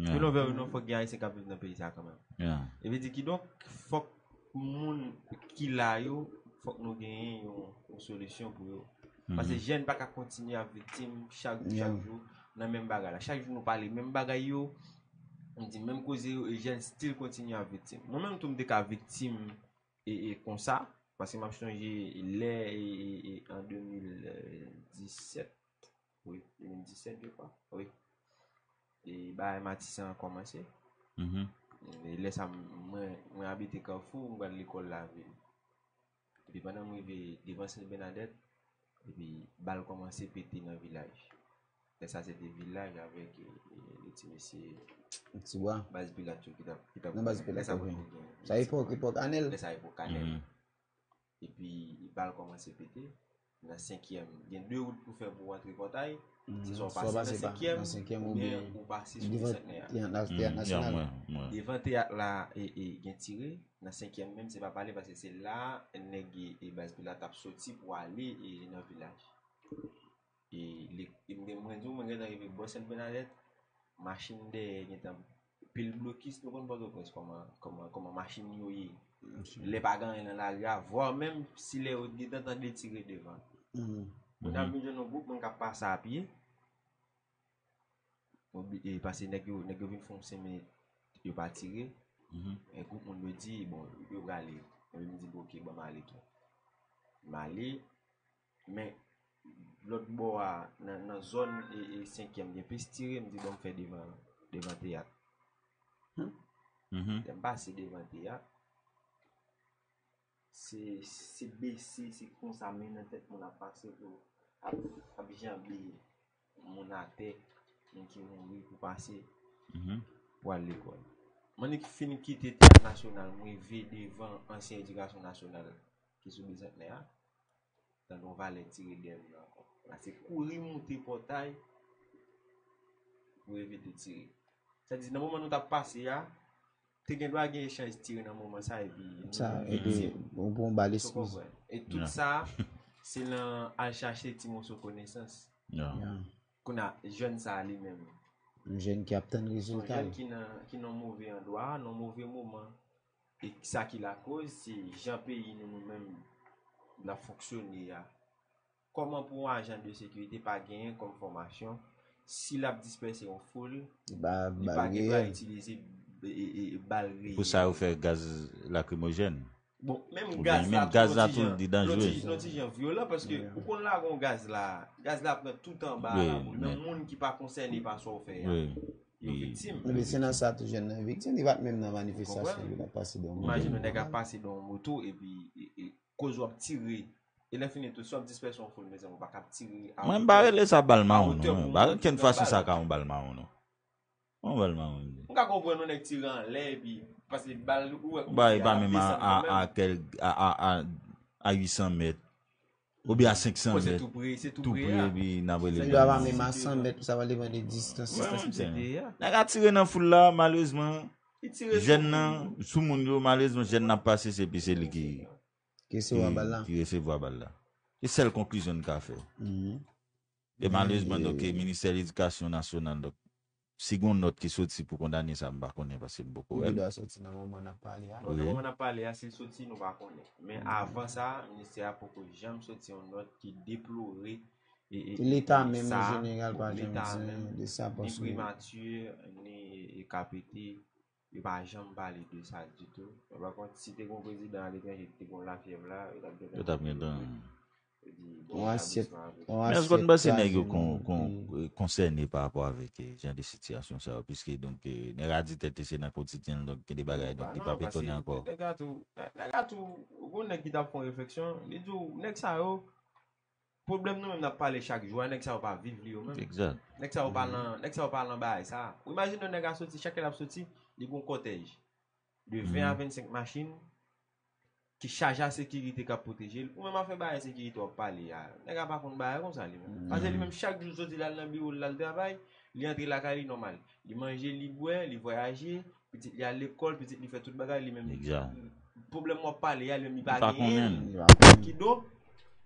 Youn anvè youn, fòk gen Ayisyen k ap viv nan peyi sa a kanmenm. E vle di kidonk, fòk moun ki la yo, fòk nou genyen yon, yon solisyon pou yo. Paske jèn pa ka kontinye ap viktim chak jou, chak jou, nan menm bagay la. Chak jou nou pale menm bagay yo, nou di menm koze yo, e jèn still kontinye ap viktim. Mwen menm tou m te ka viktim e, e konsa, paske m ap chonje lè e, e, e an de mil disèt, wi, de mil disèt, je crois, wi. E bagay Matisan an kòmanse. E lè sa, mwen, mwen abite Kafou, mwen pral lekòl lavil. Epi pandan m rive devan Sent Bènadèt, epi bal kòmanse pete nan vilaj. Lè sa se te vilaj avèk e, e, le ti mesye Baz Pilat yo ki t ap, ki t ap. Nan Baz Pilat, lè sa wi. Sa epòk, epòk Anèl. Lè sa epòk Anèl. Epi bal kòmanse pete. Nan senkyèm, gen de wout pou fè pou w antre Pòtay. Se swa w pase nan senkyèm, oubyen ou pase sou Teyat Nasyonal. Devan teyat la, e, e, gen tire. Nan senkyèm menm, se pa pale, paske se la nèg e, e Baz Pilat t ap soti pou ale e, nan vilaj. E, li, e mwen, mwen di w, mwen gentan rive bò Sent Bènadèt, machin dèyè gentan pil blokis, nou konn Pòtoprens kòman, kòman, kòman machin yo ye. Lè pa gen anyen nan lari a, vwa menm si lè yo gentan tande tire devan. Kounye a m vin jwenn yon gwoup moun k ap pase a pye. Obi- e, paske nèg yo, nèg yo vin fè yon senk minit, yo pa tire. E gwoup moun yo di, bon, yo prale. Epi m di, bon, oke, ban m ale tou. M ale, men lòt bò a, nan, nan zòn e, e senkyèm, gen plis tire, m di, bon, m fè devan, devan teyat. Lè m pase devan teyat, se, se bese, se konsa, men nan tèt moun ap pase pou, ap, ap janbe moun atè, moun ki mouri pou pase, pou al lekòl. M annik fin kite Teyat Nasyonal, m rive devan ansyen edikasyon nasyonal ki sou Bizantnè a. Tande yon valè tire dèyè m nan ankò. La se kouri moute pòtay pou evite tire. Sa di, nan moman nou t ap pase a, te gen dwa gen echanj tire nan moman sa, epi nou viktim. Ou pran bal eskiz. E tout sa, se nan al chache ti moso konesans. Kounye a, jèn sa a li menm. Yon jèn ki ap tann rezilta l. Yon jèn ki nan, ki nan move andwa, nan move moman. E sa ki lakoz, se jan peyi nou, nou menm, l ap fonksyone a. Kòman pou yon ajan de sekirite pa genyen kòm fòmasyon, si l ap dispèse yon foul, li pa gen dwa itilize e, e, e, bal reyèl. Pou sa yo fè gaz lakrimojèn. Bon, menm gaz la tou, yon ti jan, yon ti, yon ti jan vyolan, paske ou konn lage yon gaz la, gaz la pran tout anba a lapou, men moun ki pa konsène pa sa w fè a, yo viktim. Ebyen, se nan sa tou jèn nan viktim, li pa t menm nan manifestasyon, li t ap pase de yon moto. Imajine w nèg ap pase de yon moto, epi, e, e, koz w ap tire, e lè fini tou, si w ap dispèse yon foul, mezanmi, ou pa ka ap tire a wotè, a wotè moun ki pran bal. M pa rele sa bal mawon, non. M pa okenn fason sa ka yon bal mawon, non. Yon bal mawon, m di. M ka konprann yon nèg tire anlè, epi, paske bal, ou wè, kounye a, l ap desann kanmenm. Bay pa menm a, a, a kèl, a, a, a, a uit san mèt. Oubyen a senk san mèt. Tou pre, se tou pre, epi n ap rele. Li pa menm a san mèt, sa va depann de distans. Nèg a tire nan foul la, malerezman, jèn nan, sou moun yo, malerezman, jèn nan ap pase, se epi se li ki, ki resevwa bal la. Se sèl konklizyon n ka fè. E malerezman, donk, Ministè Ledikasyon Nasyonal, donk, si gon nòt ki soti pou kondane sa, m pa konnen, paske m poko wè l. Li dwa soti nan moman n ap pale a. Nan moman n ap pale a, si l soti, nou pa konnen. Men avan sa, ministè a poko janm soti yon nòt ki deplore e, e, e, leta menm an jeneral pa janm di anyen de sa, paske ni primati, ni, e, e, K P T, yo pa janm pale de sa ditou. Men pa kont, si te gon prezidan aletranje ki te gon lafyèv la, yo t ap gentan. Yo t ap gentan. Yon asyèt, yon asyèt. Men èske w konn panse nèg yo kon, kon, konsène pa rapò avèk, eh, jan de sitiyasyon sa yo, piske, donk, eh, nèg a di tèt li se nan kotidyen l, donk, gen de bagay, donk, li p ap etone ankò. Nèg la tou, nèg la tou, ou konn nèg ki t ap fè yon refleksyon, li di w, nèg sa yo, pwoblèm nou menm n ap pale chak jou a, nèg sa yo pa viv li yo menm. Egzak. Nèg sa yo pa nan, nèg sa yo pa nan bagay sa. Ou imajine yon nèg a soti, chak lè l ap soti, li gon kòtèj de ven a vennsenk machin ki chaje a sekirite k ap pwoteje l. Ou menm afè bagay sekirite w ap pale a. Nèg la pa konn bagay konsa li menm. Paske li menm chak jou l soti l al nan biwo l, l al travay, li antre lakay li nòmal. Li manje, li bwè, li vwayaje, pitit li al lekòl, pitit li fè tout bagay, li menm. Egzak. Pwoblèm w ap pale a, li menm li pa genyen l. Kidonk,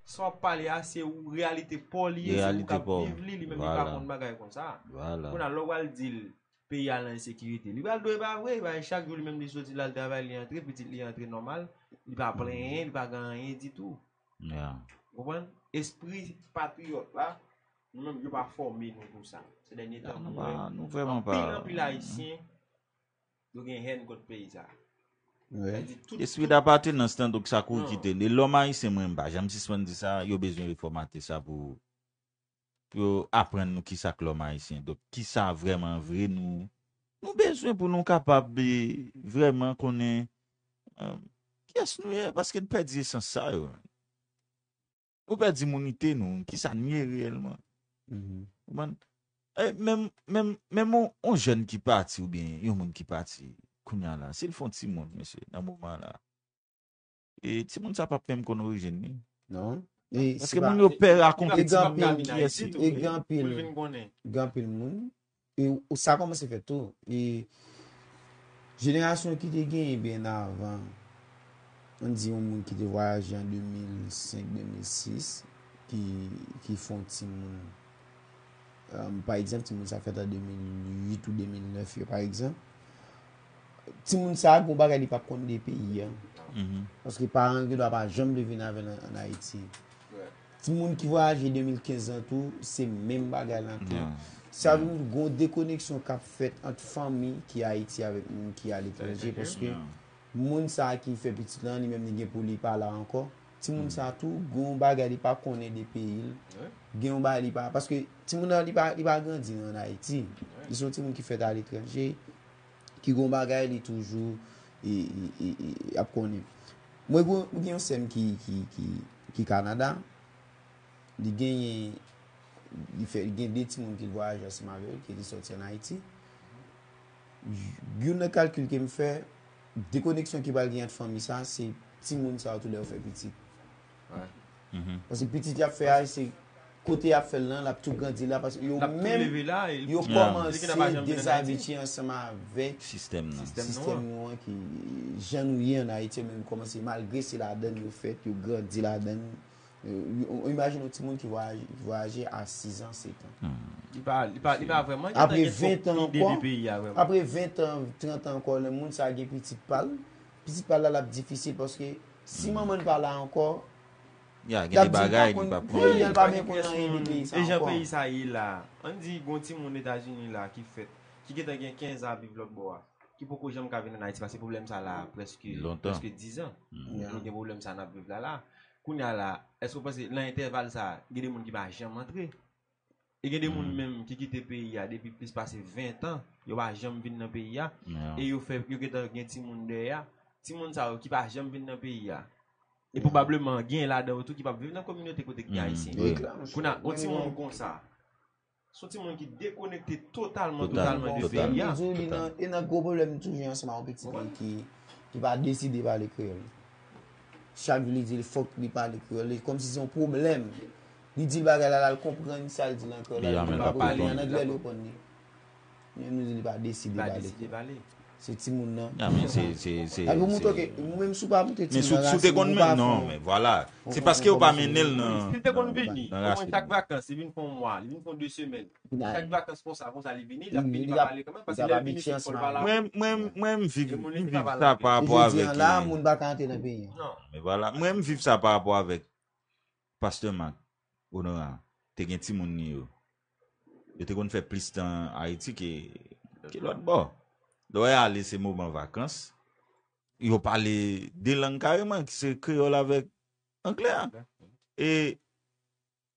sa w ap pale a, se ou, reyalite pa w li ye, se ou k ap viv li, li menm li pa konn bagay konsa. Kounye a, lè w al di l, peyi a nan ensekirite. Li pral dwe pa vre, paske chak jou li menm li soti l al travay, li antre, pitit li antre nòmal, li pa plenyen, li pa gen anyen ditou. Ou konprann? Espri patriyòt la, nou menm yo pa fòme nou pou sa. Se dènye tan nou wè anpil, anpil Ayisyen, yo gen hèn kont peyi sa. Espri dapatenans lan, donk sa kouri kite. E lòm ayisyen, mwen, m pa janm sispann di sa, yo bezwen refòmate sa pou pou yo aprann nou kisa k lòm ayisyen. Donk, kisa vrèman vre nou, nou bezwen pou nou kapab, eh, vrèman konnen, eh, kiyès nou ye, paske n pèdi esans sa yo. Nou pèdi mounite nou, kisa n ye reyèlman. Ou konprann? Eh, menm, menm, menm on, on jèn ki pati oubyen yon moun ki pati, kounye a la, si l fè on timoun, mesye, nan moman la, E timoun sa p ap menm konn orijin li. Non. Paske moun yo pè rakonte timoun yo kiyès li. E gen anpil, gen anpil moun. E ou, sa kòmanse fèt tou. E jenerasyon ki te genyen byen avan, ann di yon moun ki te vwayaje an de mil senk, de mil sis, ki, ki fè yon timoun. Um, pa egzanp, timoun sa fèt an de mil uit ou de mil nèf yo, pa egzanp. Timoun sa a, gon bagay li p ap konn de peyi a. Paske paran l gen dwa pa janm vle vin avè l an, an Ayiti. Timoun ki vwayaje de mil kenz lan tou, se menm bagay la tou. Sa vle di gon dekoneksyon k ap fèt ant fanmi ki Ayiti avèk moun ki aletranje, paske moun sa a ki fè pitit lan, li menm li gen pou li pa la ankò. Timoun sa tou, gen yon bagay li pa konnen de peyi l. Gen yon bagay li pa, paske timoun nan li pa, li pa grandi an Ayiti. Li se yon timoun ki fèt aletranje, ki gen yon bagay li toujou, e, e, e, e, ap konnen. Mwen gen, mwen gen yon sè m ki, ki, ki, ki Kanada. Li genyen, li fè, li gen de timoun ki l vwayaje ansanm avè l, ki te sòti an Ayiti. Youn nan kalkil ke m fè, dekoneksyon ki pral gen ant fanmi sa, se timoun sa yo tou lè yo fè pitit. Paske pitit y ap fè a, se kote y ap fè l lan, l ap tou grandi la, paske yo menm, yo kòmanse dezabitye ansanm avèk sistèm nan, sistèm nou an ki, jan nou ye an Ayiti, yo menm kòmanse, malgre se ladann yo fèt, yo grandi ladann, Ou, ou imajine yon timoun ki vwayaje, ki vwayaje a sis an, sèt an. Li pa, li pa, li pa vrèman gen ide de peyi a vrèman. Apre ven tan, trant an ankò, lè moun sa a gen pitit pa l, pitit pa l la, l ap difisil paske si manman l pa la ankò, y a gen de bagay li p ap konnen. Li pa menm konn anyen de peyi sa ankò. E jan peyi sa ye la, ann di gon timoun Etazini la ki fèt, ki gentan gen kenz an ap viv lòt bò a, ki poko janm ka vin ann Ayiti, paske pwoblèm sa la prèske, prèske diz an. Nou gen pwoblèm sa n ap viv la la. Kounye a la, èske w panse nan entèval sa a, gen de moun ki pa janm antre? E gen de moun menm ki kite peyi a depi plis pase ven tan, yo pa janm vin nan peyi a, e yo fè, yo gentan gen timoun dèyè a. Timoun sa yo ki pa janm vin nan peyi a, e pwobableman gen ladan yo tou ki p ap viv nan kominote kote ki gen Ayisyen. Kounye a, yon timoun konsa, se yon timoun ki dekonekte totalman, totalman de peyi a. Li di w li nan, li nan gwo pwoblèm toujou ansanm ak yon pitit li ki, ki pa deside pale kreyòl. Chak jou li di l fòk li pale kreyòl. Li kòmsi se yon pwoblèm. Li di l bagay la, l al konprann sa l di l an kreyòl. Li pa konprann li an anglè, li konprann li. Li menm li di li pa deside pale. Se timoun nan. Epi ou montre ke ou menm si w pa montre timoun nan rasin ou, ou pa fè yon, non, men vwala. Se paske ou pa mennen l nan. Si l te konn vini, omwen chak vakans, li vin fè yon mwa, li vin fè yon de semèn. Chak vakans konsa, konsa li vini, l ap vini pa pale kanmenm, paske lè l vini se fò l pale avè w. Mwen, mwen, mwen, m viv, m viv sa pa rapò avèk. Jodi an la, moun pa ka antre nan peyi an. Non, men vwala. Mwen, m viv sa pa rapò avèk Pastè Mak, Onoran, te gen timoun li yo. Yo te konn fè plis tan Ayiti ke, ke lòt bò. Lè w ale, se moman vakans. Yo pale de lang kareman, ki se kreyòl avèk anglè a. E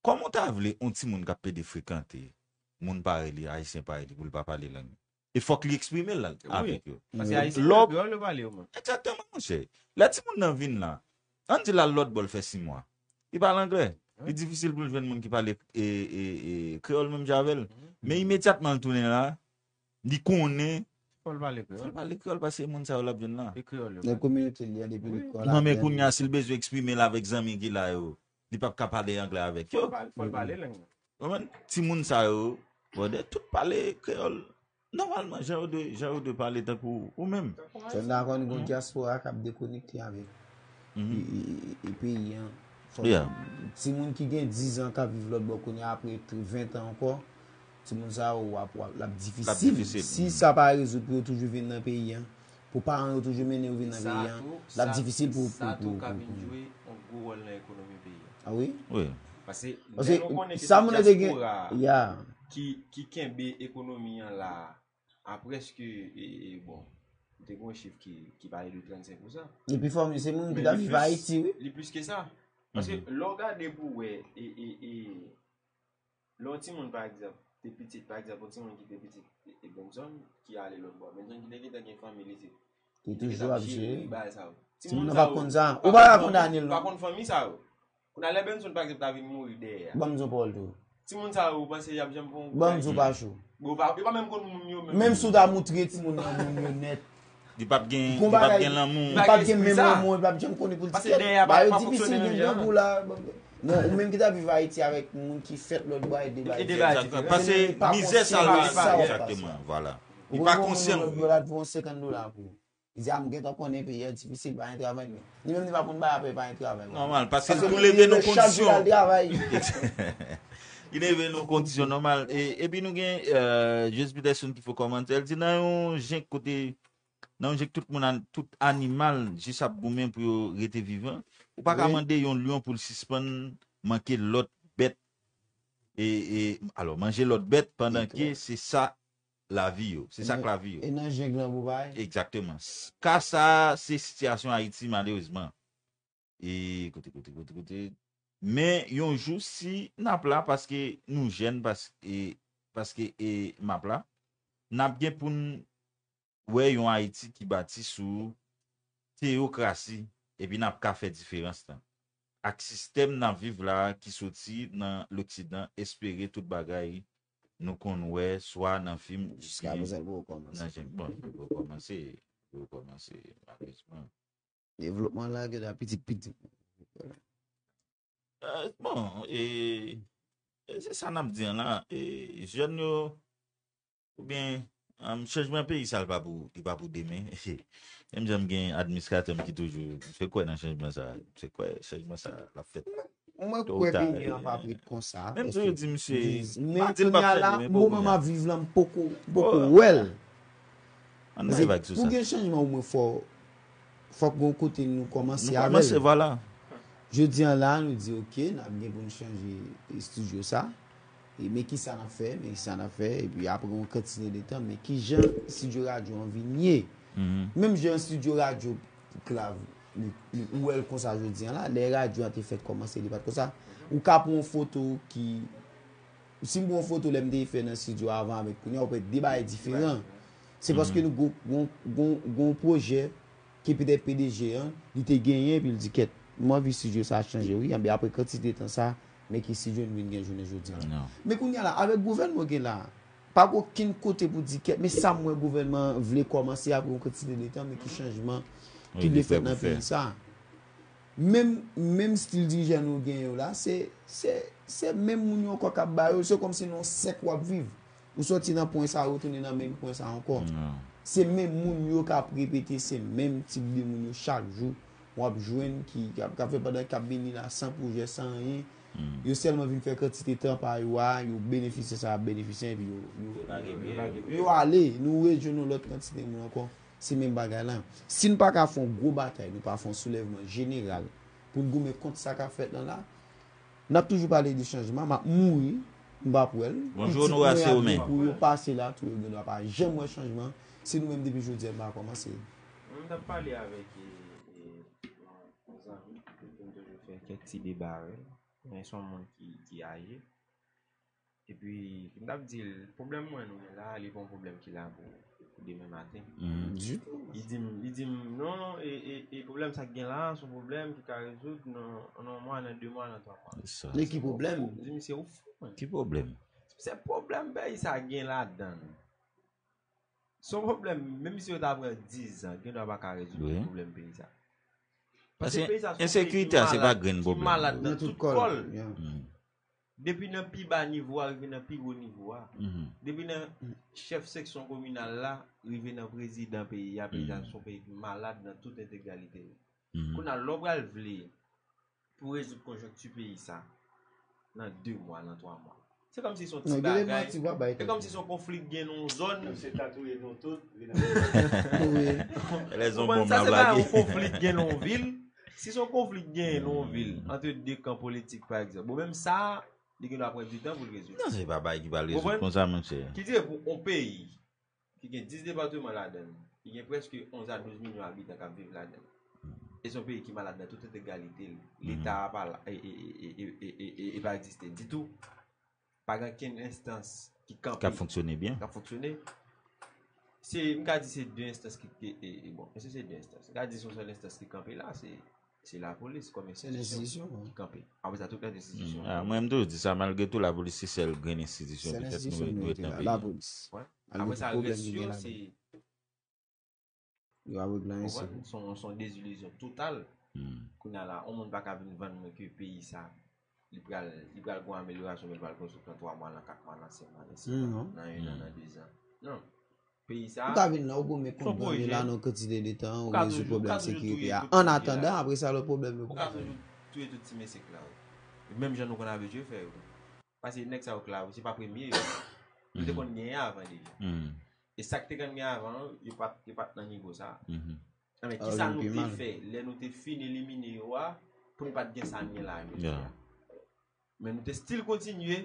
kòman w ta vle yon timoun k ap pede frekante moun parèy li, ayisyen parèy li, pou l pa pale lang? E fòk li eksprime l avèk yo. Paske ayisyen pa kreyòl yo pale yo menm. Egzakteman, monchè. Lè timoun nan vin la, ann di l al lòt bò l fè sis mwa. Li pale anglè. Li difisil pou l jwenn moun ki pale, e, e, e, kreyòl menm jan avè l. Men imedyatman l tounen la, li konnen fò l pale kreyòl. Fò l pale kreyòl paske moun sa yo l ap jwenn la. E kreyòl yo pale. Nan kominote li an depi lekòl. Non, men kounye a, si l bezwen eksprime l avèk zanmi ki la yo, li p ap ka pale anglè avèk yo. Fò l pale, fò l pale lang nan. Ou konprann? Timoun sa yo, brother, tout pale kreyòl nòmalman, jan yo dwe, jan yo dwe pale tankou ou menm. Sèl dakò, nou gen yon dyaspora k ap dekonekte avèk e, e, e, e peyi an. Fò timoun ki gen diz an k ap viv lòt bò kounye a, apre ven tan ankò, timoun sa yo, w ap, w ap, l ap difisil. Si sa pa rezoud pou yo toujou vin nan peyi an, pou paran yo toujou mennen yo vin nan peyi an, l ap difisil pou, pou, pou, pou, pou. Sa tou ka vin jwe yon gwo wòl nan ekonomi peyi an. A wi? Wi. Paske lè nou konnen ke se dyaspora a ki, ki kenbe ekonomi an la a, a prèske, e, e, bon, m te gen yon chif ki, ki pale de trannsenk pousan. Epi fò m, se moun ki ta viv Ayiti, wi. Li plis ke sa. Paske lè w gade pou w wè, e, e, e, lè yon timoun, pa egzanp, te pitit, pa egzanp, yon timoun ki te pitit, e, e, Benson, ki ale lòt bò. Benson ki te gentan gen fanmi l isit. Li toujou ap jere. Timoun nan pa konn sa. Ou pa ka kondane l, non. Pa konn fanmi sa yo. Kounye a, lè Benson, pa egzanp, ta vin mouri dèyè a. Ban m di yon pawòl tou. Timoun sa yo, ou panse y ap janm fè yon bagay? Ban m di w, Pachou. Yo pa, yo pa menm konn moun yo menm. Menm si w ta moutre timoun nan moun yo nèt. Li p ap gen, li p ap gen lanmou. Li p ap gen menm lanmou, li p ap janm konnen pou l ti kèt. Ba yo difisil, gen grangou la. Non, ou menm ki ta viv Ayiti avèk moun ki fèt lòt bò e de bagay diferan. Paske mizè sa l pa, egzakteman, vwala. Li pa konsyan. Lòt bò la, pou yon senkant dola pou ou. Li di, "A, m gentan konnen peyi a difisil, pa gen travay, men." Li menm, li pa konn bay apre, pa gen travay. Nòmal, paske li tou leve nan kondisyon. Chak jou l al travay. Li leve nan kondisyon nòmal. E, epi nou gen, euh, Jules Peterson ki fè kòmantè. Li di, nan yon jenk kote, nan yon jenk tout moun, an- tout animal jis ap goumen pou yo rete vivan. Ou pa ka mande yon lyon pou l sispann manke lòt bèt. E, e, alò, manje lòt bèt pandan ke se sa lavi yo. Se sa k lavi yo. E nan jeng lan pou bay. Egzakteman. S- Ka sa a, se sitiyasyon Ayiti, malerezman. E kote, kote, kote, kote. Men yon jou, si n ap la, paske nou jèn, paske, paske e, m ap la, n ap gen pou n wè yon Ayiti ki bati sou teyokrasi, epi n ap ka fè diferans lan ak sistèm n ap viv la a ki soti nan Loksidan, espere tout bagay nou konn wè swa nan fim oubyen nan jeng. Bon, li poko kòmanse, li poko kòmanse, malerezman. Devlopman la, gen la pitit, pitit. Euh, bon, e, e se sa n ap di an la. E, jèn yo, oubyen, um, chanjman peyi sa, li pa pou, li pa pou demen. Menm jan m gen administratè m ki toujou, m se kwè nan chanjman sa, m se kwè chanjman sa, l ap fèt. Mwen kwè peyi an p ap ret konsa. Menm jan yo di misye, pa di l p ap chanje, men pa kounye a. Moman m ap viv la, m poko, m poko wè l. Ann bay vag sou sa. Pou gen chanjman, omwen fò, fòk gon kote nou kòmanse avè l. Nou kòmanse, vwala. Jodi an la, nou di, "Ok, n ap gen pou n chanje estidyo sa." E men ki sa n ap fè, men ki sa n ap fè, epi apre yon kantite de tan, men ki jan estidyo radyo an vin ye. Menm jan estidyo radyo Klav, li, li, ou wè l konsa jodi an la, lè radyo a te fèk kòmanse, li pa t konsa. Ou ka pran yon foto ki, si m pran yon foto lè m te fè nan estidyo avan avèk kounye a, ou pè de bagay diferan. Se paske nou gon, gon, gon, gon pwojè ke petèt P D G an, li te genyen, epi l di, "Kèt, m anvi estidyo sa a chanje, wi." Anben, apre kantite tan sa, men ki estidyo n vin gen jounen jodi an. Men kounye a la, avèk gouvènman gen la, pa gen okenn kote pou di, "Kèt, men sa m wè gouvènman an vle kòmanse apre yon kantite de tan, men ki chanjman ki vle fèt nan peyi sa." Menm, menm stil dirijan nou gen yo la, se, se, se menm moun yo ankò k ap ba yo, se kòmsi nan yon sèk w ap viv. Ou sòti nan pwen sa, ou tounen nan menm pwen sa ankò. Se menm moun yo k ap repete, se menm tip de moun yo chak jou w ap jwenn ki, k ap, k ap fè pandan k ap vini la san pwojè, san anyen. Yo sèlman vin fè kantite tan pa yo a, yo benefisye sa y ap benefisye, epi yo, yo, yo ale. Nou rejwenn yon lòt kantite moun ankò. Se menm bagay la. Si n pa ka fè yon gwo batay, nou pa fè yon soulèvman jeneral pou n goumen kont sa k ap fèt lan la, n ap toujou pale de chanjman, m ap mouri, m p ap wè l. Pitit mwen ap gen pou yo pase la tou, yo gen dwa pa janm wè chanjman. Si nou menm depi jodi a n pa kòmanse. Mwen, m t ap pale avèk e, e, yon zanmi, m toujou fè kèk ti deba avè l. Men se yon moun ki, ki aje. Epi, m t ap di l, pwoblèm mwen nou gen la, li pa yon pwoblèm ki la pou, pou demen maten. Ditou. Li di m, li di m, non, e, e, e pwoblèm sa k gen la, se yon pwoblèm ki ka rezoud nan, nan yon mwa, nan de mwa, nan twa mwa. Men ki pwoblèm? M di, misye, ou fou, mwen. Ki pwoblèm? Se pwoblèm peyi sa gen ladan l. Se yon pwoblèm, menm si yo ta pran diz an, gen dwa pa ka rezoud tout pwoblèm peyi sa. Paske peyi sa se yon peyi ki malad, ki malad nan tout kò l. Depi nan pi ba nivo a rive nan pi wo nivo a. Depi nan chèf seksyon kominal la rive nan prezidan peyi a, peyi a se yon peyi ki malad nan tout entegralite l. Kounye a, lè w pral vle pou rezoud konjonkti peyi sa nan de mwa, nan twa mwa. Se kòmsi se yon ti bagay. Se kòmsi se yon konfli k gen nan yon zòn. Misye ta touye nou tout, vin nan... Ou konprann? Sa se pa yon konfli k gen nan yon vil. Si se yon konfli k genyen nan yon vil, ant de kan politik, pa egzanp, bon, menm sa, li gen dwa pran ditan pou l rezoud. Non, se pa bagay ki pral rezoud konsa, monchè. Ki di pou yon peyi ki gen dis depatman ladan l, ki gen prèske onz a douz milyon abitan k ap viv ladan l. E se yon peyi ki malad nan tout entegralite l. Leta a pa la, e, e, e pa egziste ditou. Pa gen okenn enstans ki kanpe. K ap fonksyone byen. K ap fonksyone. Se, m ka di se de enstans ki, e, e, e, bon, èske se de enstans? M ka di se yon sèl enstans ki kanpe la, se, se lapolis kòm enstitisyon ki kanpe. Apre sa, tout lòt enstitisyon. Mwen, m toujou di sa, malgre tou, lapolis se sèl grenn enstitisyon petèt nou, nou ret nan peyi. Lapolis. Apre sa, rès yo, se Yo ap replanye sa. Konprann? Se yon, se yon dezilizyon total. Kounye a la, yon moun pa ka vin vann mwen ke peyi sa, li pral, li pral gon amelyorasyon, men li pral konstwi nan twa mwa, nan kat mwa, nan senk mwa, nan sis mwa, nan en an, nan de zan. Non. Peyi sa, ou ka vin la, ou goumen kont gang yo la nan kantite de tan, ou rezoud pwoblèm sekirite a. An atandan, apre sa, lòt pwoblèm yo. Ou ka toujou touye tout ti mesye k la, wi. Menm jan nou konn abitye fè yo. Paske nèg sa yo k la, wi, se pa premye yo. Yo te konn genyen avan deja. E sa k te konn gen avan an, yo pa t, yo pa t nan nivo sa a. Men kisa nou te fè lè nou te fin elimine yo a pou n pa t gen sa n gen la jodi a? Men nou te still kontinye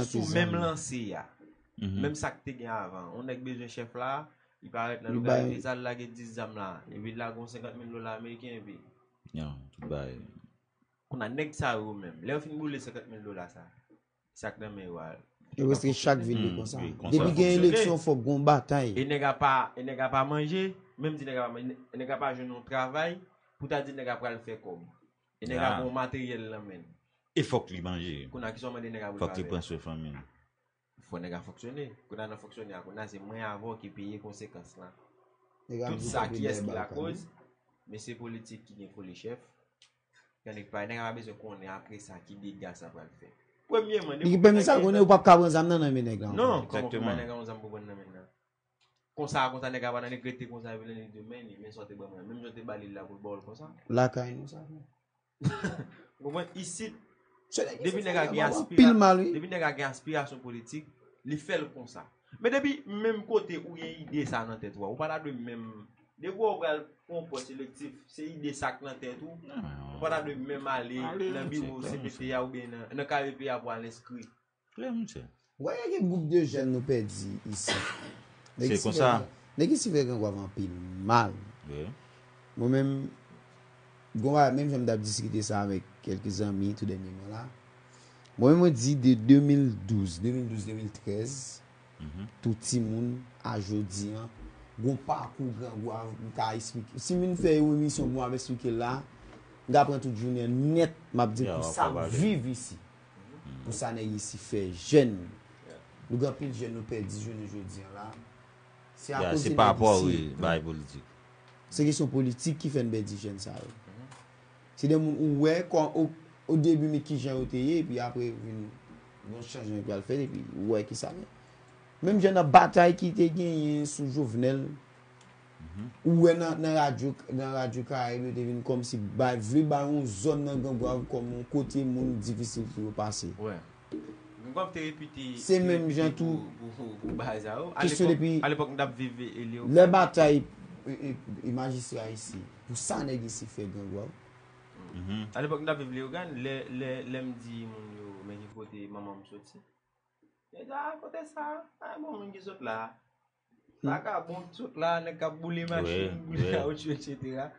sou menm lanse a. Menm sa k te gen avan. Yon nèg bezwen chèf la, li parèt nan lokalite sa, l lage dis zam la, epi l lage yon senkant mil dola ameriken, epi... Kounye a nèg sa yo menm, lè yo fin boule senkant mil dola sa, sa k nan men yo a, yo prèske chak vil li konsa. Depi gen eleksyon, fòk gon batay. E nèg a pa, e nèg a pa manje, menm di nèg a pa manje, nèg a pa jwenn yon travay pou ta di nèg a pral fè kòb. E nèg a gon materyèl nan men l. E fòk li manje. Kounye a kisa w mande nèg a pou l pa fè? Fòk li pran swen fanmi l. Fò nèg a fonksyone. Kounye a nan fonksyone a, kounye a se mwen avè w ki peye konsekans lan. Tout sa, kiyès ki lakoz? Mesye politik ki gen foli chèf. Nèg pa, nèg pa bezwen konnen apre sa ki dega sa pral fè. Premyèman, depi w konnen sa, l konnen ou p ap ka pran zam nan nan men nèg la ankò. Non, kòman pou bay nèg la yon zam pou pran nan men l la? Konsa, konsa, nèg la pa nan regrete konsa, epi lè li di men li, men sa w te ban mwen, menm jan w te ba li l la pou l ba w l konsa. Lakay nou sa, frè. Ou konprann? Isit, depi nèg la gen aspira-, depi nèg la gen aspirasyon politik, li fè l konsa. Men depi menm kote ou gen ide sa nan tèt ou a, ou pa ta dwe menm, depi w pral pran yon pòs elektif, se ide sa k nan tèt ou, ou pa ta dwe menm ale nan biwo C P T a oubyen nan, nan K V P a pou al enskri. Klè, monchè. Wè, gen gwoup de jèn nou pèdi isi. Nèg isi fè gran-, nèg isi fè grangwav anpil mal. Mwen menm, gon bagay, menm jan m t ap diskite sa avèk kèlke zanmi tou dènyèman la. Mwen menm, mwen di de de mil douz, de mil douz, de mil trèz, tou timoun a jodi an, gon pakou grangwav, m ka esplike. Si m vin fè yon emisyon pou m ap esplike l la, m ka pran tout jounen an nèt, m ap di pou sa m viv isi. Pou sa nèg isi fè jèn. Nou gen anpil jèn nou pèdi jounen jodi an la. Se akoz de nèg isi. Se kesyon politik ki fè n pèdi jèn sa yo. Se de moun ou wè kon o, o debi men kijan yo te ye, epi apre vin yon chanjman ki al fèt, epi ou wè ki sa men. Menm jan nan batay ki te genyen sou Jovenel, ou wè nan, nan radyo, nan radyo Karayib, yo te vin kòmsi bay, vle bay yon zòn nan Grangwav kòm yon kote moun difisil pou yo pase. Wè. Grangwav te repite Se menm jan tou. Pou bagay sa yo. Kesyon depi Alepòk m t ap viv e Leogàn. Lè batay e, e, e majistra isi, pou sa nèg isi fè Grangwav. Alepòk m t ap viv Leogàn, lè, lè, lè m di moun yo, men ki kote manman m soti. Yo di, a, kote sa? A, bon, moun ki sot la. Vagabon ki sot la, nèg k ap boule machin, boule kawoutchou, etsetera.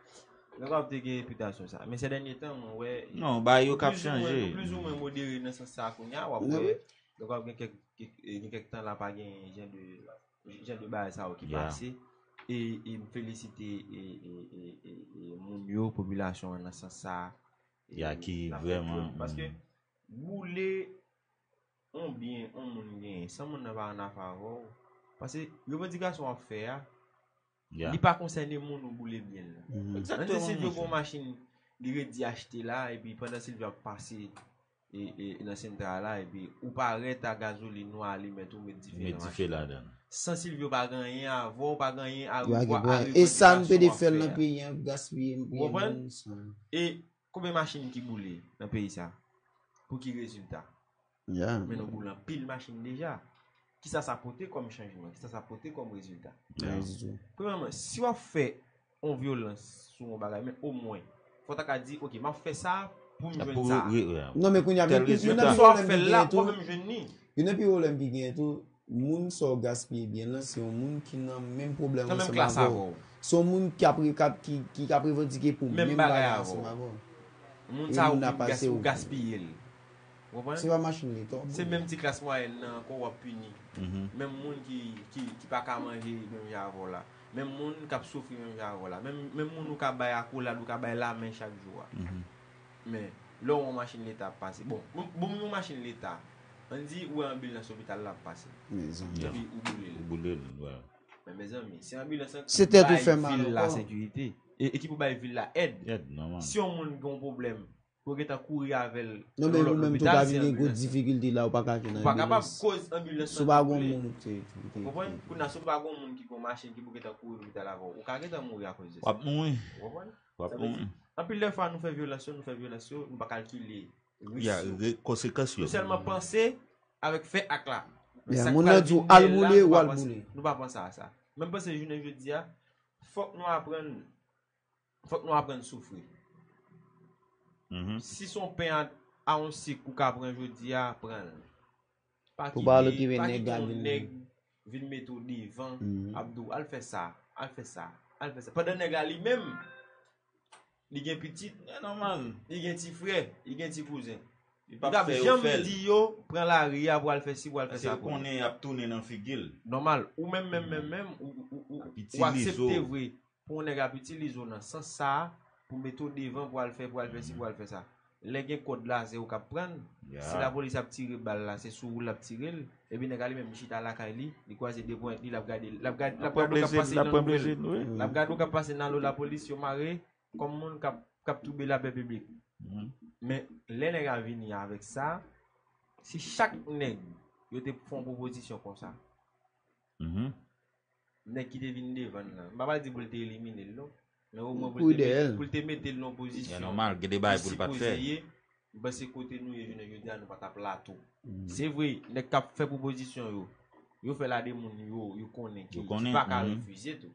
Grangwav te gen repitasyon sa. Men sè dènye tan, mwen wè. Non, bagay yo k ap chanje. Plizoumwen modere nan sans sa kounye a, w ap wè. Grangwav gen kèk, gen kèk tan la pa gen jan de, jan de bagay sa yo ki pase. E, e m felisite e, e, e, e, e moun yo, popilasyon an nan sans sa. Ya ki vrèman. Paske boule yon byen yon moun genyen san moun nan pa annafè avè w. Paske revandikasyon w ap fè a, li pa konsène moun ou boule byen l lan. Ann di Silvyo gon machin li redi achte la, epi pandan Silvyo ap pase e, e, nan Sentra la, epi ou parèt a gazolin ou alimèt ou met dife nan machin. San Silvyo pa gen anyen avè w, pa gen anyen a revwa a revandikasyon w ap fè a. E sa n pede fè l nan peyi an, gaspiye moun san. E Konbyen machin ki boule nan peyi sa? Pou ki rezilta? Men nou boule anpil machin deja. Kisa sa pote kòm chanjman? Kisa sa pote kòm rezilta? Premyèman, si w ap fè yon vyolans sou yon bagay, men omwen, fò w ta ka di, oke, m ap fè sa pou m jwenn sa. Non, men kounye a, youn nan pi gwo pwoblèm ki genyen tou, youn nan pi gwo pwoblèm ki genyen tou, moun sa w gaspiye byen l lan, se yon moun ki nan menm pwoblèm ansanm avè w. Se yon moun ki ap, ki, ki, ki ap revandike pou menm bagay ansanm avè w. Moun sa ou vin gas, ou gaspiye l. Ou konprann? Se pa machin leta w boule. Se menm ti klas mwayèn nan ankò w ap pini. Menm moun ki, ki, ki pa ka manje menm jan avè w la. Menm moun k ap soufri menm jan avè w la. Menm, menm moun ou ka bay akolad, ou ka bay lamen chak jou a. Men, lè w wè yon machin leta ap pase. Bon, bon, bon, yon machin leta, ann di ou wè anbilans lopital la ap pase. Epi ou boule l. Ou boule l, wè. Men mezanmi, se anbilans lan ki pou bay vil la sekirite. E, e ki pou bay vil la èd. Èd, nòmal. Si yon moun gen yon pwoblèm, pou gentan kouri avè l. Non, men ou menm tou ka vin gen gwo difikilte la, ou pa ka jwenn anbilans. Ou pa kapab koz anbilans lan boule. Si w pa gen yon moun ki te. Ou konprann? Kounye a, si w pa gen yon moun ki gen yon machin ki pou gentan kouri lopital avè w, ou ka gentan mouri akoz de sa. W ap mouri. Ou konprann? W ap mouri. Anpil lè fwa, nou fè vyolans yo, nou fè vyolans yo, nou pa kalkile risk yo. Konsekans yo. Nou sèlman panse avèk fè ak la. Men sa k pral vini la, nou pa panse a sa. Men m panse jounen jodi a, fòk nou aprann, fòk nou aprann soufri. Si se yon pen a, a yon sik ou ka pran jodi a, pran l. Pa kite, pa kite yon nèg vin mete w devan, ap di w, al fè sa, al fè sa, al fè sa. Pandan nèg la li menm, li gen pitit, li gen ti frè, li gen ti kouzen. Li p ap janm di yo, pran lari a pou al fè si, pou al fè sa pou li. Paske l konnen y ap tounen nan figi l. Nòmal. Ou menm, menm, menm, menm, ou, ou, ou, ou aksepte vre pou yon nèg ap itilize w nan sans sa a, pou mete w devan, pou al fè, pou al fè si, pou al fè sa. Lè gen kòd la, se ou k ap pran l. Si lapolis ap tire bal la, se sou ou l ap tire l. Epi nèg la li menm, li chita lakay li, li kwaze de ponyèt li, l ap gade, l ap gade, l ap gade w k ap pase nan louvri l. L ap gade w k ap pase nan lo lapolis, yo mare, kòm moun k ap, k ap twoube lapè piblik. Men, lè nèg la vini avèk sa, si chak nèg yo te fè yon pwopozisyon konsa, nèg ki te vin devan l lan, m pa pral di pou l te elimine l non, men omwen pou l te mete l nan yon pozisyon. Nòmal, gen de bagay pou l pa t fè. M panse kote nou ye jounen jodi a, nou pa t ap la tou. Se vre, nèg k ap fè pwopozisyon yo, yo fè l a de moun yo, yo konnen ki, ki pa ka refize tou.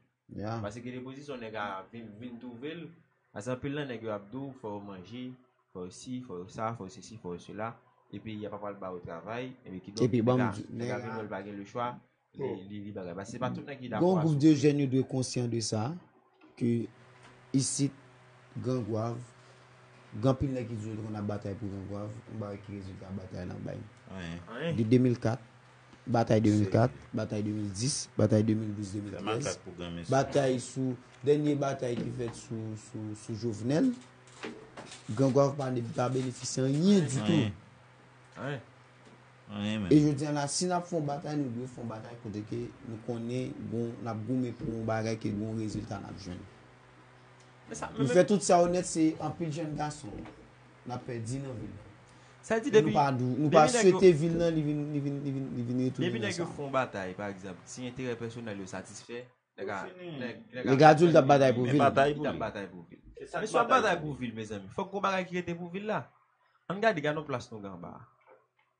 Paske gen de pozisyon nèg a vin, vin twouve l. Paske anpil nan nèg yo ap di w fò yo manje, fò yo si, fò yo sa, fò yo sesi, fò yo sela. Epi y ap pral ba yo travay. Epi kidonk nèg la, nèg la vin wè l pa gen lechwa. Li, li, li bagay. Paske se pa tout nèg ki dakò a sa. Gon gwoup de jèn yo dwe konsyan de sa, ke isit, Gran Gwav, gen anpil nèg ki di yo te konn ap batay pou Gran Gwav, yon bagay ki rezilta batay lan bay. De de mil kat, batay de mil kat, batay de mil dis, batay de mil douz, de mil trèz, batay sou, dènye batay ki fèt sou, sou, sou Jovenel, Gran Gwav pa, pa benefisye anyen ditou. E jodi a la, si n ap fè yon batay, nou dwe fè yon batay kote ke nou konnen gon, n ap goumen pou yon bagay ke gon rezilta n ap jwenn. Nou fè tout sa yo nèt, se anpil jèn gason n ap pèdi nan vil la. Sa di depi nou pa dou, nou pa swete vil nan li vin li vin li vin li vin retounen nan sa. Depi nèg yo fè yon batay, pa egzanp, si enterè pèsonèl yo satisfè, nèg a nèg a di w li t ap batay pou vil. Li t ap batay pou vil. Men si w ap batay pou vil, mezanmi, fòk gon bagay ki rete pou vil la. Ann gade, gade yon plas nou gen anba a.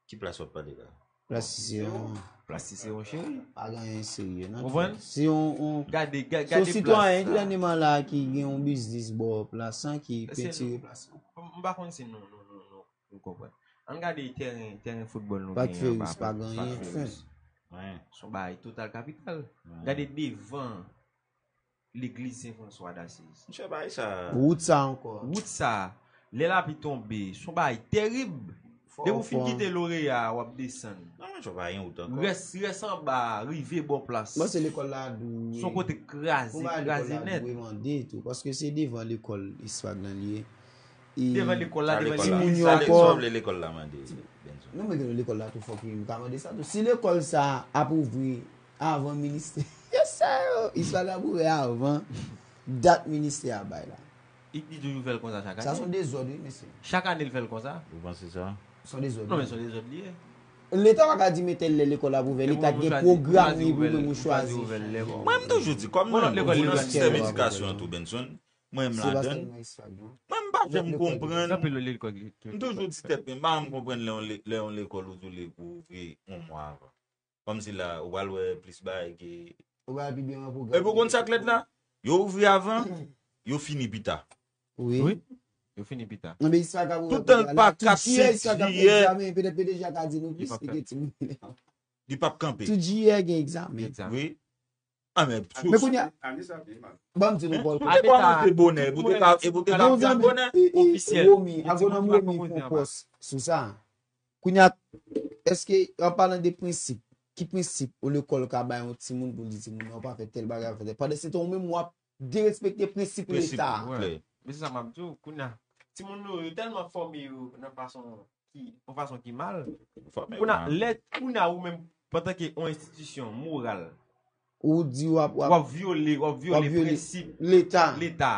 Ki plas w ap pale la? Plas Siseyon. Plas Siseyon, cheri. Pa gen anyen serye nan. Konprann? Se yon yon Gade, ga- se yon gade sitwayen plas la. Ki dènyèman la ki gen yon biznis bò plas lan ki pentire plas lan. M pa konn si nou nou nou nou nou konprann. Ann gade tèren teren foutbòl nou genyen anba. Pat Ferus, pa gen anyen k fèt. Anyen. Se yon bagay total kapital. Gade devan legliz Sen Franswa Dasiz. Monchè, bagay sa. Wout sa ankò. Wout sa, lè lapli tonbe, se yon bagay terib. Depi w fin kite Loreya, w ap desann. Non, monchè, pa gen wout ankò. Rès, rès anba, rive bò plas. Mwen se lekòl la dwe. Se yon kote kraze, kraze nèt. Dwe mande tou, paske se devan lekòl Isfag lan li ye. Devan lekòl la, devan lekòl la. Timoun yo ankò. Sa w vle lekòl la mande, Benson? Non, men lekòl la tou fòk li ka mande sa tou. Si lekòl sa ap ouvri avan ministè, sa yo, Isfag ap ouvri avan dat ministè a bay la. Li toujou fè l konsa chak ane. Sa se yon dezòd, wi, mesye. Chak ane l fè l konsa. Ou panse sa? Se yon dezòd. Non, men se yon dezòd li ye. Leta pa ka di men tèl lè lekòl ap ouvè, leta gen pwogram li pou mwen chwazi. Mwen, m toujou di, kòm nou, nou nan sistèm edikasyon an tou, Benson, mwen, m ladan l. Mwen, m pa janm konprann. M toujou di tèt mwen, m pa janm konprann lè yon le- lè yon lekòl ou di w li pou ouvri yon mwa avan. Kòmsi la, ou pral wè plis bagay ke. Ou pral pi byen wè pwogram. Epi ou konn sa k lèd la? Yo ouvri avan, yo fini pita. Wi. Yo fini pita. Toutan l pa kat sèt jiyè. Petèt P D G a ka di nou plis li gen timoun. Li p ap kanpe. Tout jiyè gen egzamen. Wi. Ah, men, men kounye a, ban m di nou, Paul. Ou te kòmanse bonè, epi ou te ka, epi ou te ka fin bonè. Ofisyèl. Romi, agwonòm Romi fè yon pòs sou sa. Kounye a, èske, an palan de prensip, ki prensip yon lekòl ka bay yon timoun pou l di timoun nan, ou pa fè tèl bagay, ou pa fè tèl? Pandan se tan, ou menm, w ap derespekte prensip Leta a. Prensip, wi. Men se sa m ap di w, kounye a, timoun nou yo, yo tèlman fòme yo nan fason ki, yon fason ki mal. Kounye a, lè, kounye a, ou menm, antanke yon enstitisyon moral, ou di w ap, w ap vyole, w ap vyole prensip Leta. Leta.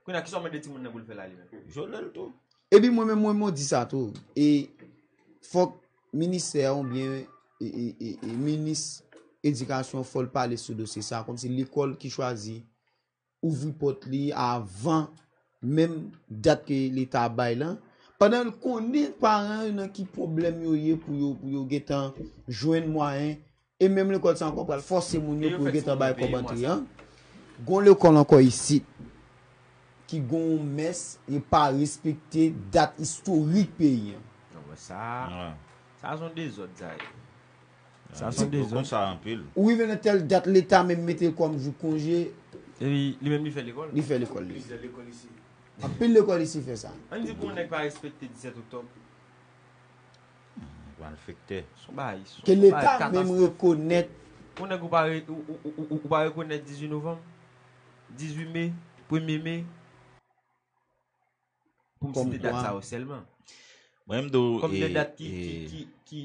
Kounye a, kisa w mande timoun nan pou l fè la, li menm? Vyole l tou. Epi mwen menm, mwen, mwen di sa tou. E fòk ministè a oubyen e, e, e, e minis edikasyon fò l pale sou dosye sa, kòmsi lekòl ki chwazi ouvri pòt li avan menm dat ke Leta bay lan, pandan l konnen paran yo nan ki pwoblèm yo ye pou yo, pou yo gentan jwenn mwayen, e menm lekòl sa ankò pral fòse moun yo pou yo gentan bay kòb antre an. Gon lekòl ankò isit ki gon mès, yo pa respekte dat istorik peyi an. Non, men sa, sa se yon dezòd, sa ye. Sa se yon dezòd. Konsa anpil. Ou rive nan tèl dat, Leta menm mete l kòm jou konje. Epi li menm li fè lekòl. Li fè lekòl li. Anpil lekòl isi fè sa. Ann di pou yon nèg pa respekte disèt oktòb. Malfektè. Se yon bagay, se yon bagay katastwòf. Ke Leta menm rekonèt. Pou nèg ou pa re- ou, ou, ou, ou, ou pa rekonèt dizuit novanm, dizuit me, premye me. Pou m site dat sa yo sèlman. Mwen, m di w, kòm de dat ki, ki, ki, ki,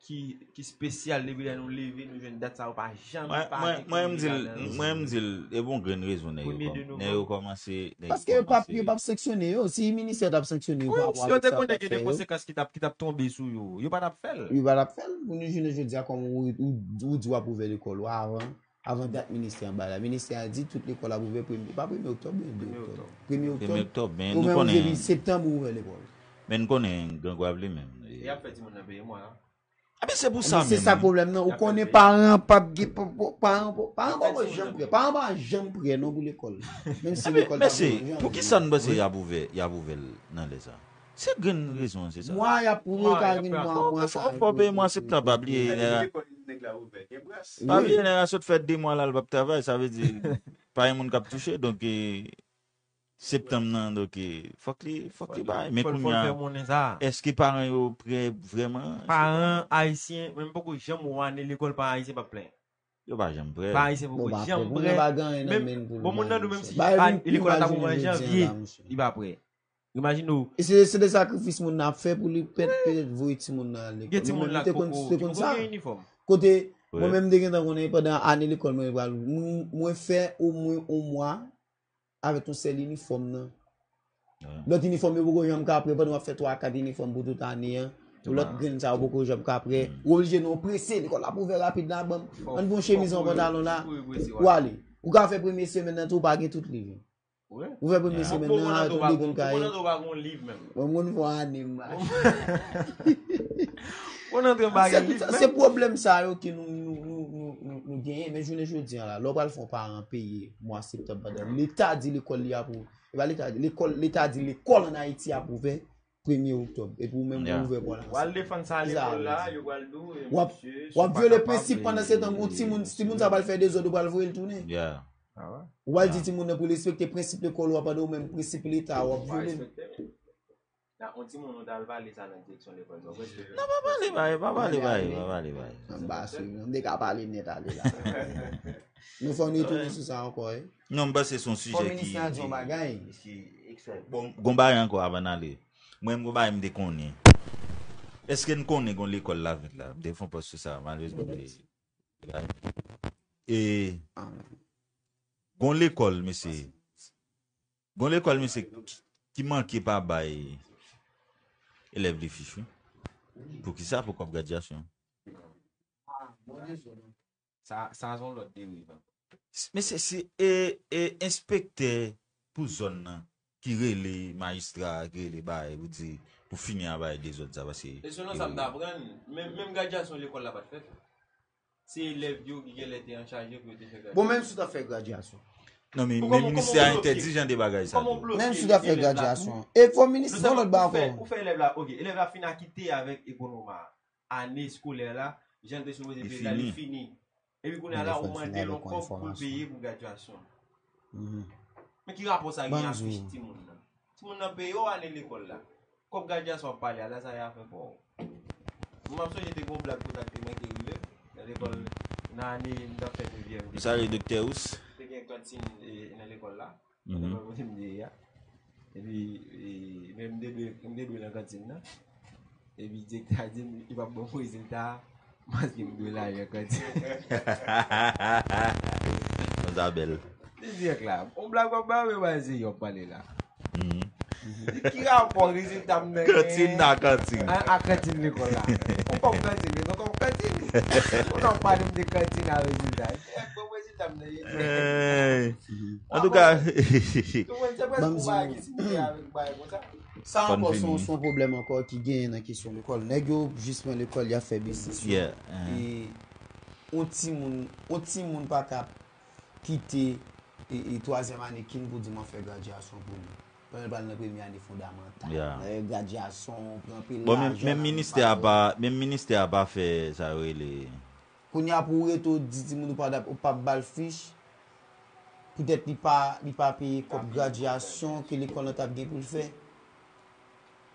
ki, ki espesyal, depi lè nou leve, nou jwenn dat sa yo pa janm pale. Mwen, mwen, m di l, mwen, m di l, e bon grenn rezon nèg yo kòm-, nèg yo kòmanse, nèg yo kòmanse. Paske yo p ap, yo p ap sanksyone yo. Si ministè t ap sanksyone yo pa rapò avèk sa yo t ap fè yo. Wi, si yo te konnen gen de konsekans ki t ap, ki t ap tonbe sou yo, yo pa t ap fè l. Yo pa t ap fè l. Pou nou jounen jodi a, kòm ou, ou, ou di w ap ouvè lekòl ou avan. Avan dat ministè an bay la. Ministè a di tout lekòl ap ouvè premye, pa premye oktòb, men de oktòb. Premye oktòb. Premye oktòb, men nou konnen. Ou menm ou depi septanm ou ouvè lekòl. Men n konnen grangwav li menm. E y ap fè timoun nan peye mwa. Ebyen, se pou sa menm. Se sa pwoblèm nan. Ou konnen paran p ap gen, pa, pa, paran, paran pa janm prè. Paran pa janm prè non pou lekòl. Menm si lekòl ta janm. Mesye, poukisa n panse y ap ouvè, y ap ouvè l nan lè sa? Se grenn rezon an, se sa. Mwa y ap pran, ka vin mwa, mwa sa. Fò, fò peye mwa septanm, pa bliye nèg la. Pa bliye nèg la sot fè de mwa la, l p ap travay, sa vle di pa gen moun k ap touche, donk, e, septanm nan, donk, e, fòk li, fòk li bay. Men kounye a, èske paran yo prè vrèman? Paran ayisyen, men m poko janm wè ane lekòl, paran ayisyen p ap plenyen. Yo pa janm prè. Paran ayisyen poko janm prè. Menm, bon, moun nan di w menm si lekòl la ta ouvè an janvye, li pa prè. Imajine w. E se, se de sakrifis moun nan ap fè pou li pèt, petèt voye timoun nan al lekòl. Gen timoun la ki poko, ki poko gen inifòm. Kote, mwen menm m te gentan konnen pandan ane lekòl mwen pral, mwen, mwen fè omwen yon mwa avèk yon sèl inifòm nan. Lòt inifòm yo poko janm ka prè, pandan w ap fè twa, kat inifòm pou tout ane an. Pou lòt grenn sa yo poko janm ka prè. Ou oblije nan yon prese, lekòl la pou ouvè rapid la, ban m, ann pran chemiz an pantalon la. Ou ale. Ou ka fè premye semèn nan tou, ou pa gen tout liv yo. Ou fè premye semèn nan, tout liv ou kaye. Mwen moun fò ane m mache. Se pwoblèm sa yo ke nou, nou, nou, nou, nou, nou genyen, men jounen jodi an la, lè w pral fè yon paran peye mwa septanm pandan leta di lekòl li ap ouvè, e pa leta di, lekòl, leta di lekòl ann Ayiti ap ouvè premye oktòb, epi ou menm ou ouvè pou al ansanm. W al defann sa lekòl la, yo pral di w, e, w ap, w ap vyole prensip pandan se tan yon timoun, timoun sa pral fè dezòd, ou pral voye l tounen. Ou pral di timoun nan pou l respekte prensip lekòl ou a, pandan ou menm prensip leta ou ap vyole l. Nan yon timoun ou t al pale sa nan direksyon lekòl sa, ou prèske... Non, pa pale bay, pa pale bay, pa pale bay. Anba sou, nou te ka pale nèt ale la. Nou fò nou retounen sou sa ankò, wi. Non, m panse se yon sijè ki, ki... Bon, gon bagay ankò avan n ale. Mwen, m gon bagay m te konnen. Èske n konnen gon lekòl Lavent la? M te fè yon pòs sou sa, malerezman, m te... E, gon lekòl, mesye. Gon lekòl, mesye, ki, ki manke pa bay elèv li fich, wi. Poukisa? Pou kòb gradyasyon. Sa, sa se yon lòt deriv ankò. Mesye, se, e, e, enspektè pou zòn nan ki rele majistra, ki rele bay, pou di, pou fini a bay dezòd sa, paske... E selon sa m t aprann, menm, menm gradyasyon lekòl la pa t fèt. Se elèv yo ki genlè te an chaje pou yo te fè gradyasyon. Bon, menm si w t ap fè gradyasyon. Non, men, men ministè a entèdi jan de bagay sa tou. Menm si w t ap fè gradyasyon. E fò minis, gon lòt bagay ankò. Ou fè elèv la, oke, elèv la fin akite avèk ekonoma a. Ane eskolè la, jan l te sipoze peye la, li fini. Epi kounye a la, ou mande l yon kòb pou l peye pou gradyasyon. Men ki rapò sa gen ak fich timoun nan? Timoun nan peye w ane lekòl la. Kòb gradyasyon w ap pale a, la sa y a fè pa w. Mwen m ap sonje te gen yon blag kontakte mwen te rive nan lekòl, nan ane m t ap fè nevyèm. Salye Doktè Ous. Te gen kantin, e, nan lekòl la. Nan lekòl kote m te ye a. Epi, e, men m te dwe, m te dwe nan kantin nan. Epi direktè a di m li p ap ban m rezilta a, paske m dwe lajan kantin. Sa bèl. Li dirèk la. On blag w ap ba yo, men se yo ap pale la. Li di, ki rapò rezilta m nan kantin nan, kantin. A, a kantin lekòl la. On kòb kantin, li, on kòb kantin. Ou nan pale m de kantin a rezilta. Dirèk ban m rezilta m nan ye. Antouka, sa ankò se yon, se yon pwoblèm ankò ki genyen nan kesyon lekòl. Nèg yo jis pran lekòl, y ap fè biznis yo. E yon timoun, yon timoun pa ka kite e, e twazyèm ane kin pou di m ap fè gradyasyon pou li. Pandan l pral nan premye ane fondamantal. Gradyasyon, pran anpil lajan. Bon, menm, menm ministè a pa, menm ministè a pa fè sa yo rele Kounye a pou w rete w di timoun ou pa, ou p ap ba l fich, poutèt li pa, li pa peye kòb gradyasyon ke lekòl lan t ap gen pou l fè.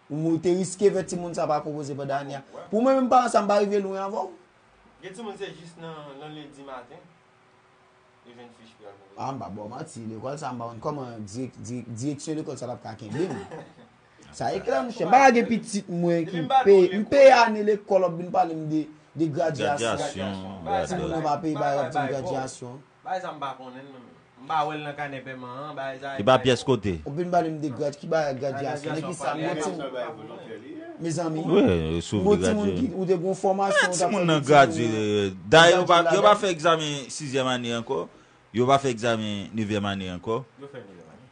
Ou, ou te riske fè timoun sa pa konpoze pandan ane a. Pou mwen menm paran sa, m pa rive lwen avè w. Gen timoun se jis nan, nan lendi maten, yo jwenn fich pou y al konpoze. A, m pa ba w manti, lekòl sa, m pa konn kòman dirèk-, dirèk-, direksyon lekòl sa t ap ka kenbe m. Sa e klè, monchè. M pa ka gen pitit mwen ki m peye, m peye ane lekòl, w ap vin pale m de, de gradyasyon. Timoun nan pa peye, bagay, w ap di m gradyasyon. Bagay sa m pa konnen l non. M pa wè l nan kanè pèman an, bagay sa. Li pa pyès kote. W ap vin pale m de grad-, ki bagay gradyasyon? Nan ki sa m gen timoun? Mezanmi. Wi, sou li gradye. Ou te gen fòmasyon, timoun nan gradye. Dayè, yo pa, yo pa fè egzamen sizyèm ane ankò. Yo pa fè egzamen nevyèm ane ankò. Yo fè nevyèm ane.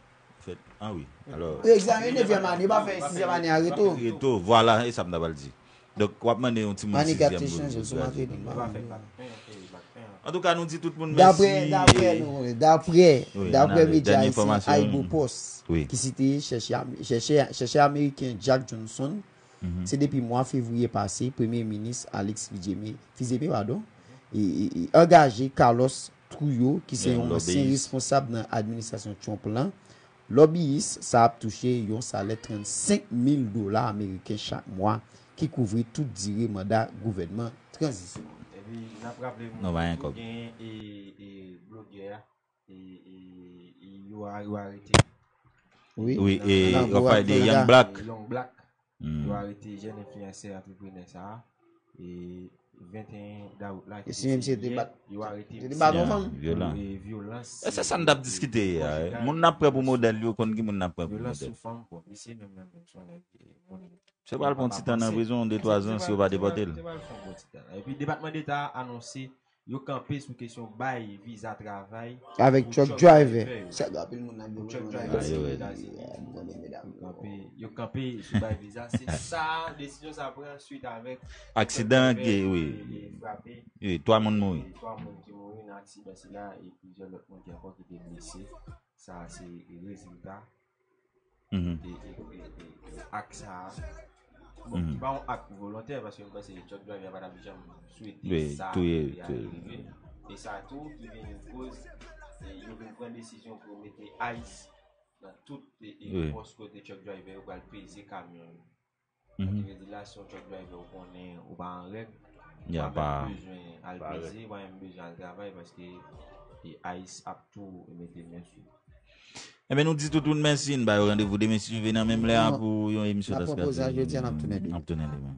Fèt, ah wi. Alò, yo egzamen nevyèm ane, yo pa fè sizyèm ane a reto. Reto, vwala, e sa m ta pral di. Donk, w ap mande yon timoun sizyèm pou li gradye. Antouka, nou di tout moun mèsi. Daprè, daprè, daprè medya ayisyen Ayibopost, ki site chèchè, chèchè, chèchè ameriken Jack Johnson, se depi mwa fevriye pase, Premye Minis Alex Fizeme, Fizeme, padon, e, e, e angaje Carlos Trujillo, ki se yon ansyen responsab nan administrasyon Trump lan. Lòbiyis sa ap touche yon salè trannsenk mil dola ameriken chak mwa, ki kouvri tout dire manda gouvènman tranzisyon an. Epi, n ap raple nou tou, gen, e, e, blogè a, e, e, e, yo a-, yo arete. Wi, e, w ap pale de Young Black. Young Black. Yo arete jèn enfliyansè antreprenè sa a. E, Venteyen dawout la, ki te se yè, yo arete misye pou, e, vyolans. E se sa n t ap diskite yè. Moun n ap pran pou modèl, yo konn ki moun n ap pran pou modèl. Vyolans sou fanm, bon, misye menm, menm, menm, se yon nèg, e, moun. Se pral pran ti tan nan prizon, de twa zan, si yo pa depòte l. Epi Depatman Deta a anonse yo kanpe sou kesyon bay viza travay avèk truck driver. Sa gen anpil moun nan gen truck driver Etazini. Yo kanpe, yo kanpe sou bay viza. Se sa, desizyon sa pran swit avèk aksidan ki, wi, frape, wi, twa moun mouri. Twa moun ki mouri nan aksidan sila e plizyè lòt moun ki ankò ki te blese. Sa se rezilta e, e, e, e, e ak sa a. Bon, ki pa yon ak volontè, paske m panse truck driver pa t ap janm swete sa te rive. E sa tou ki vin koz, e, yo vin pran desizyon pou yo mete ice nan tout, e, e, pòs kote truck driver yo pral peze kamyon yo. Sa ki vle di la, si yon truck driver ou konnen ou pa an règ, ou pa menm bezwen al peze, ou pa menm bezwen al travay, paske, e, ice ap tou mete men sou ou. Enben, nou di tout moun mèsi, n ba yo randevou demen si Dye vle nan menm lè a pou yon emisyon Task Privé. N ap tounen demen.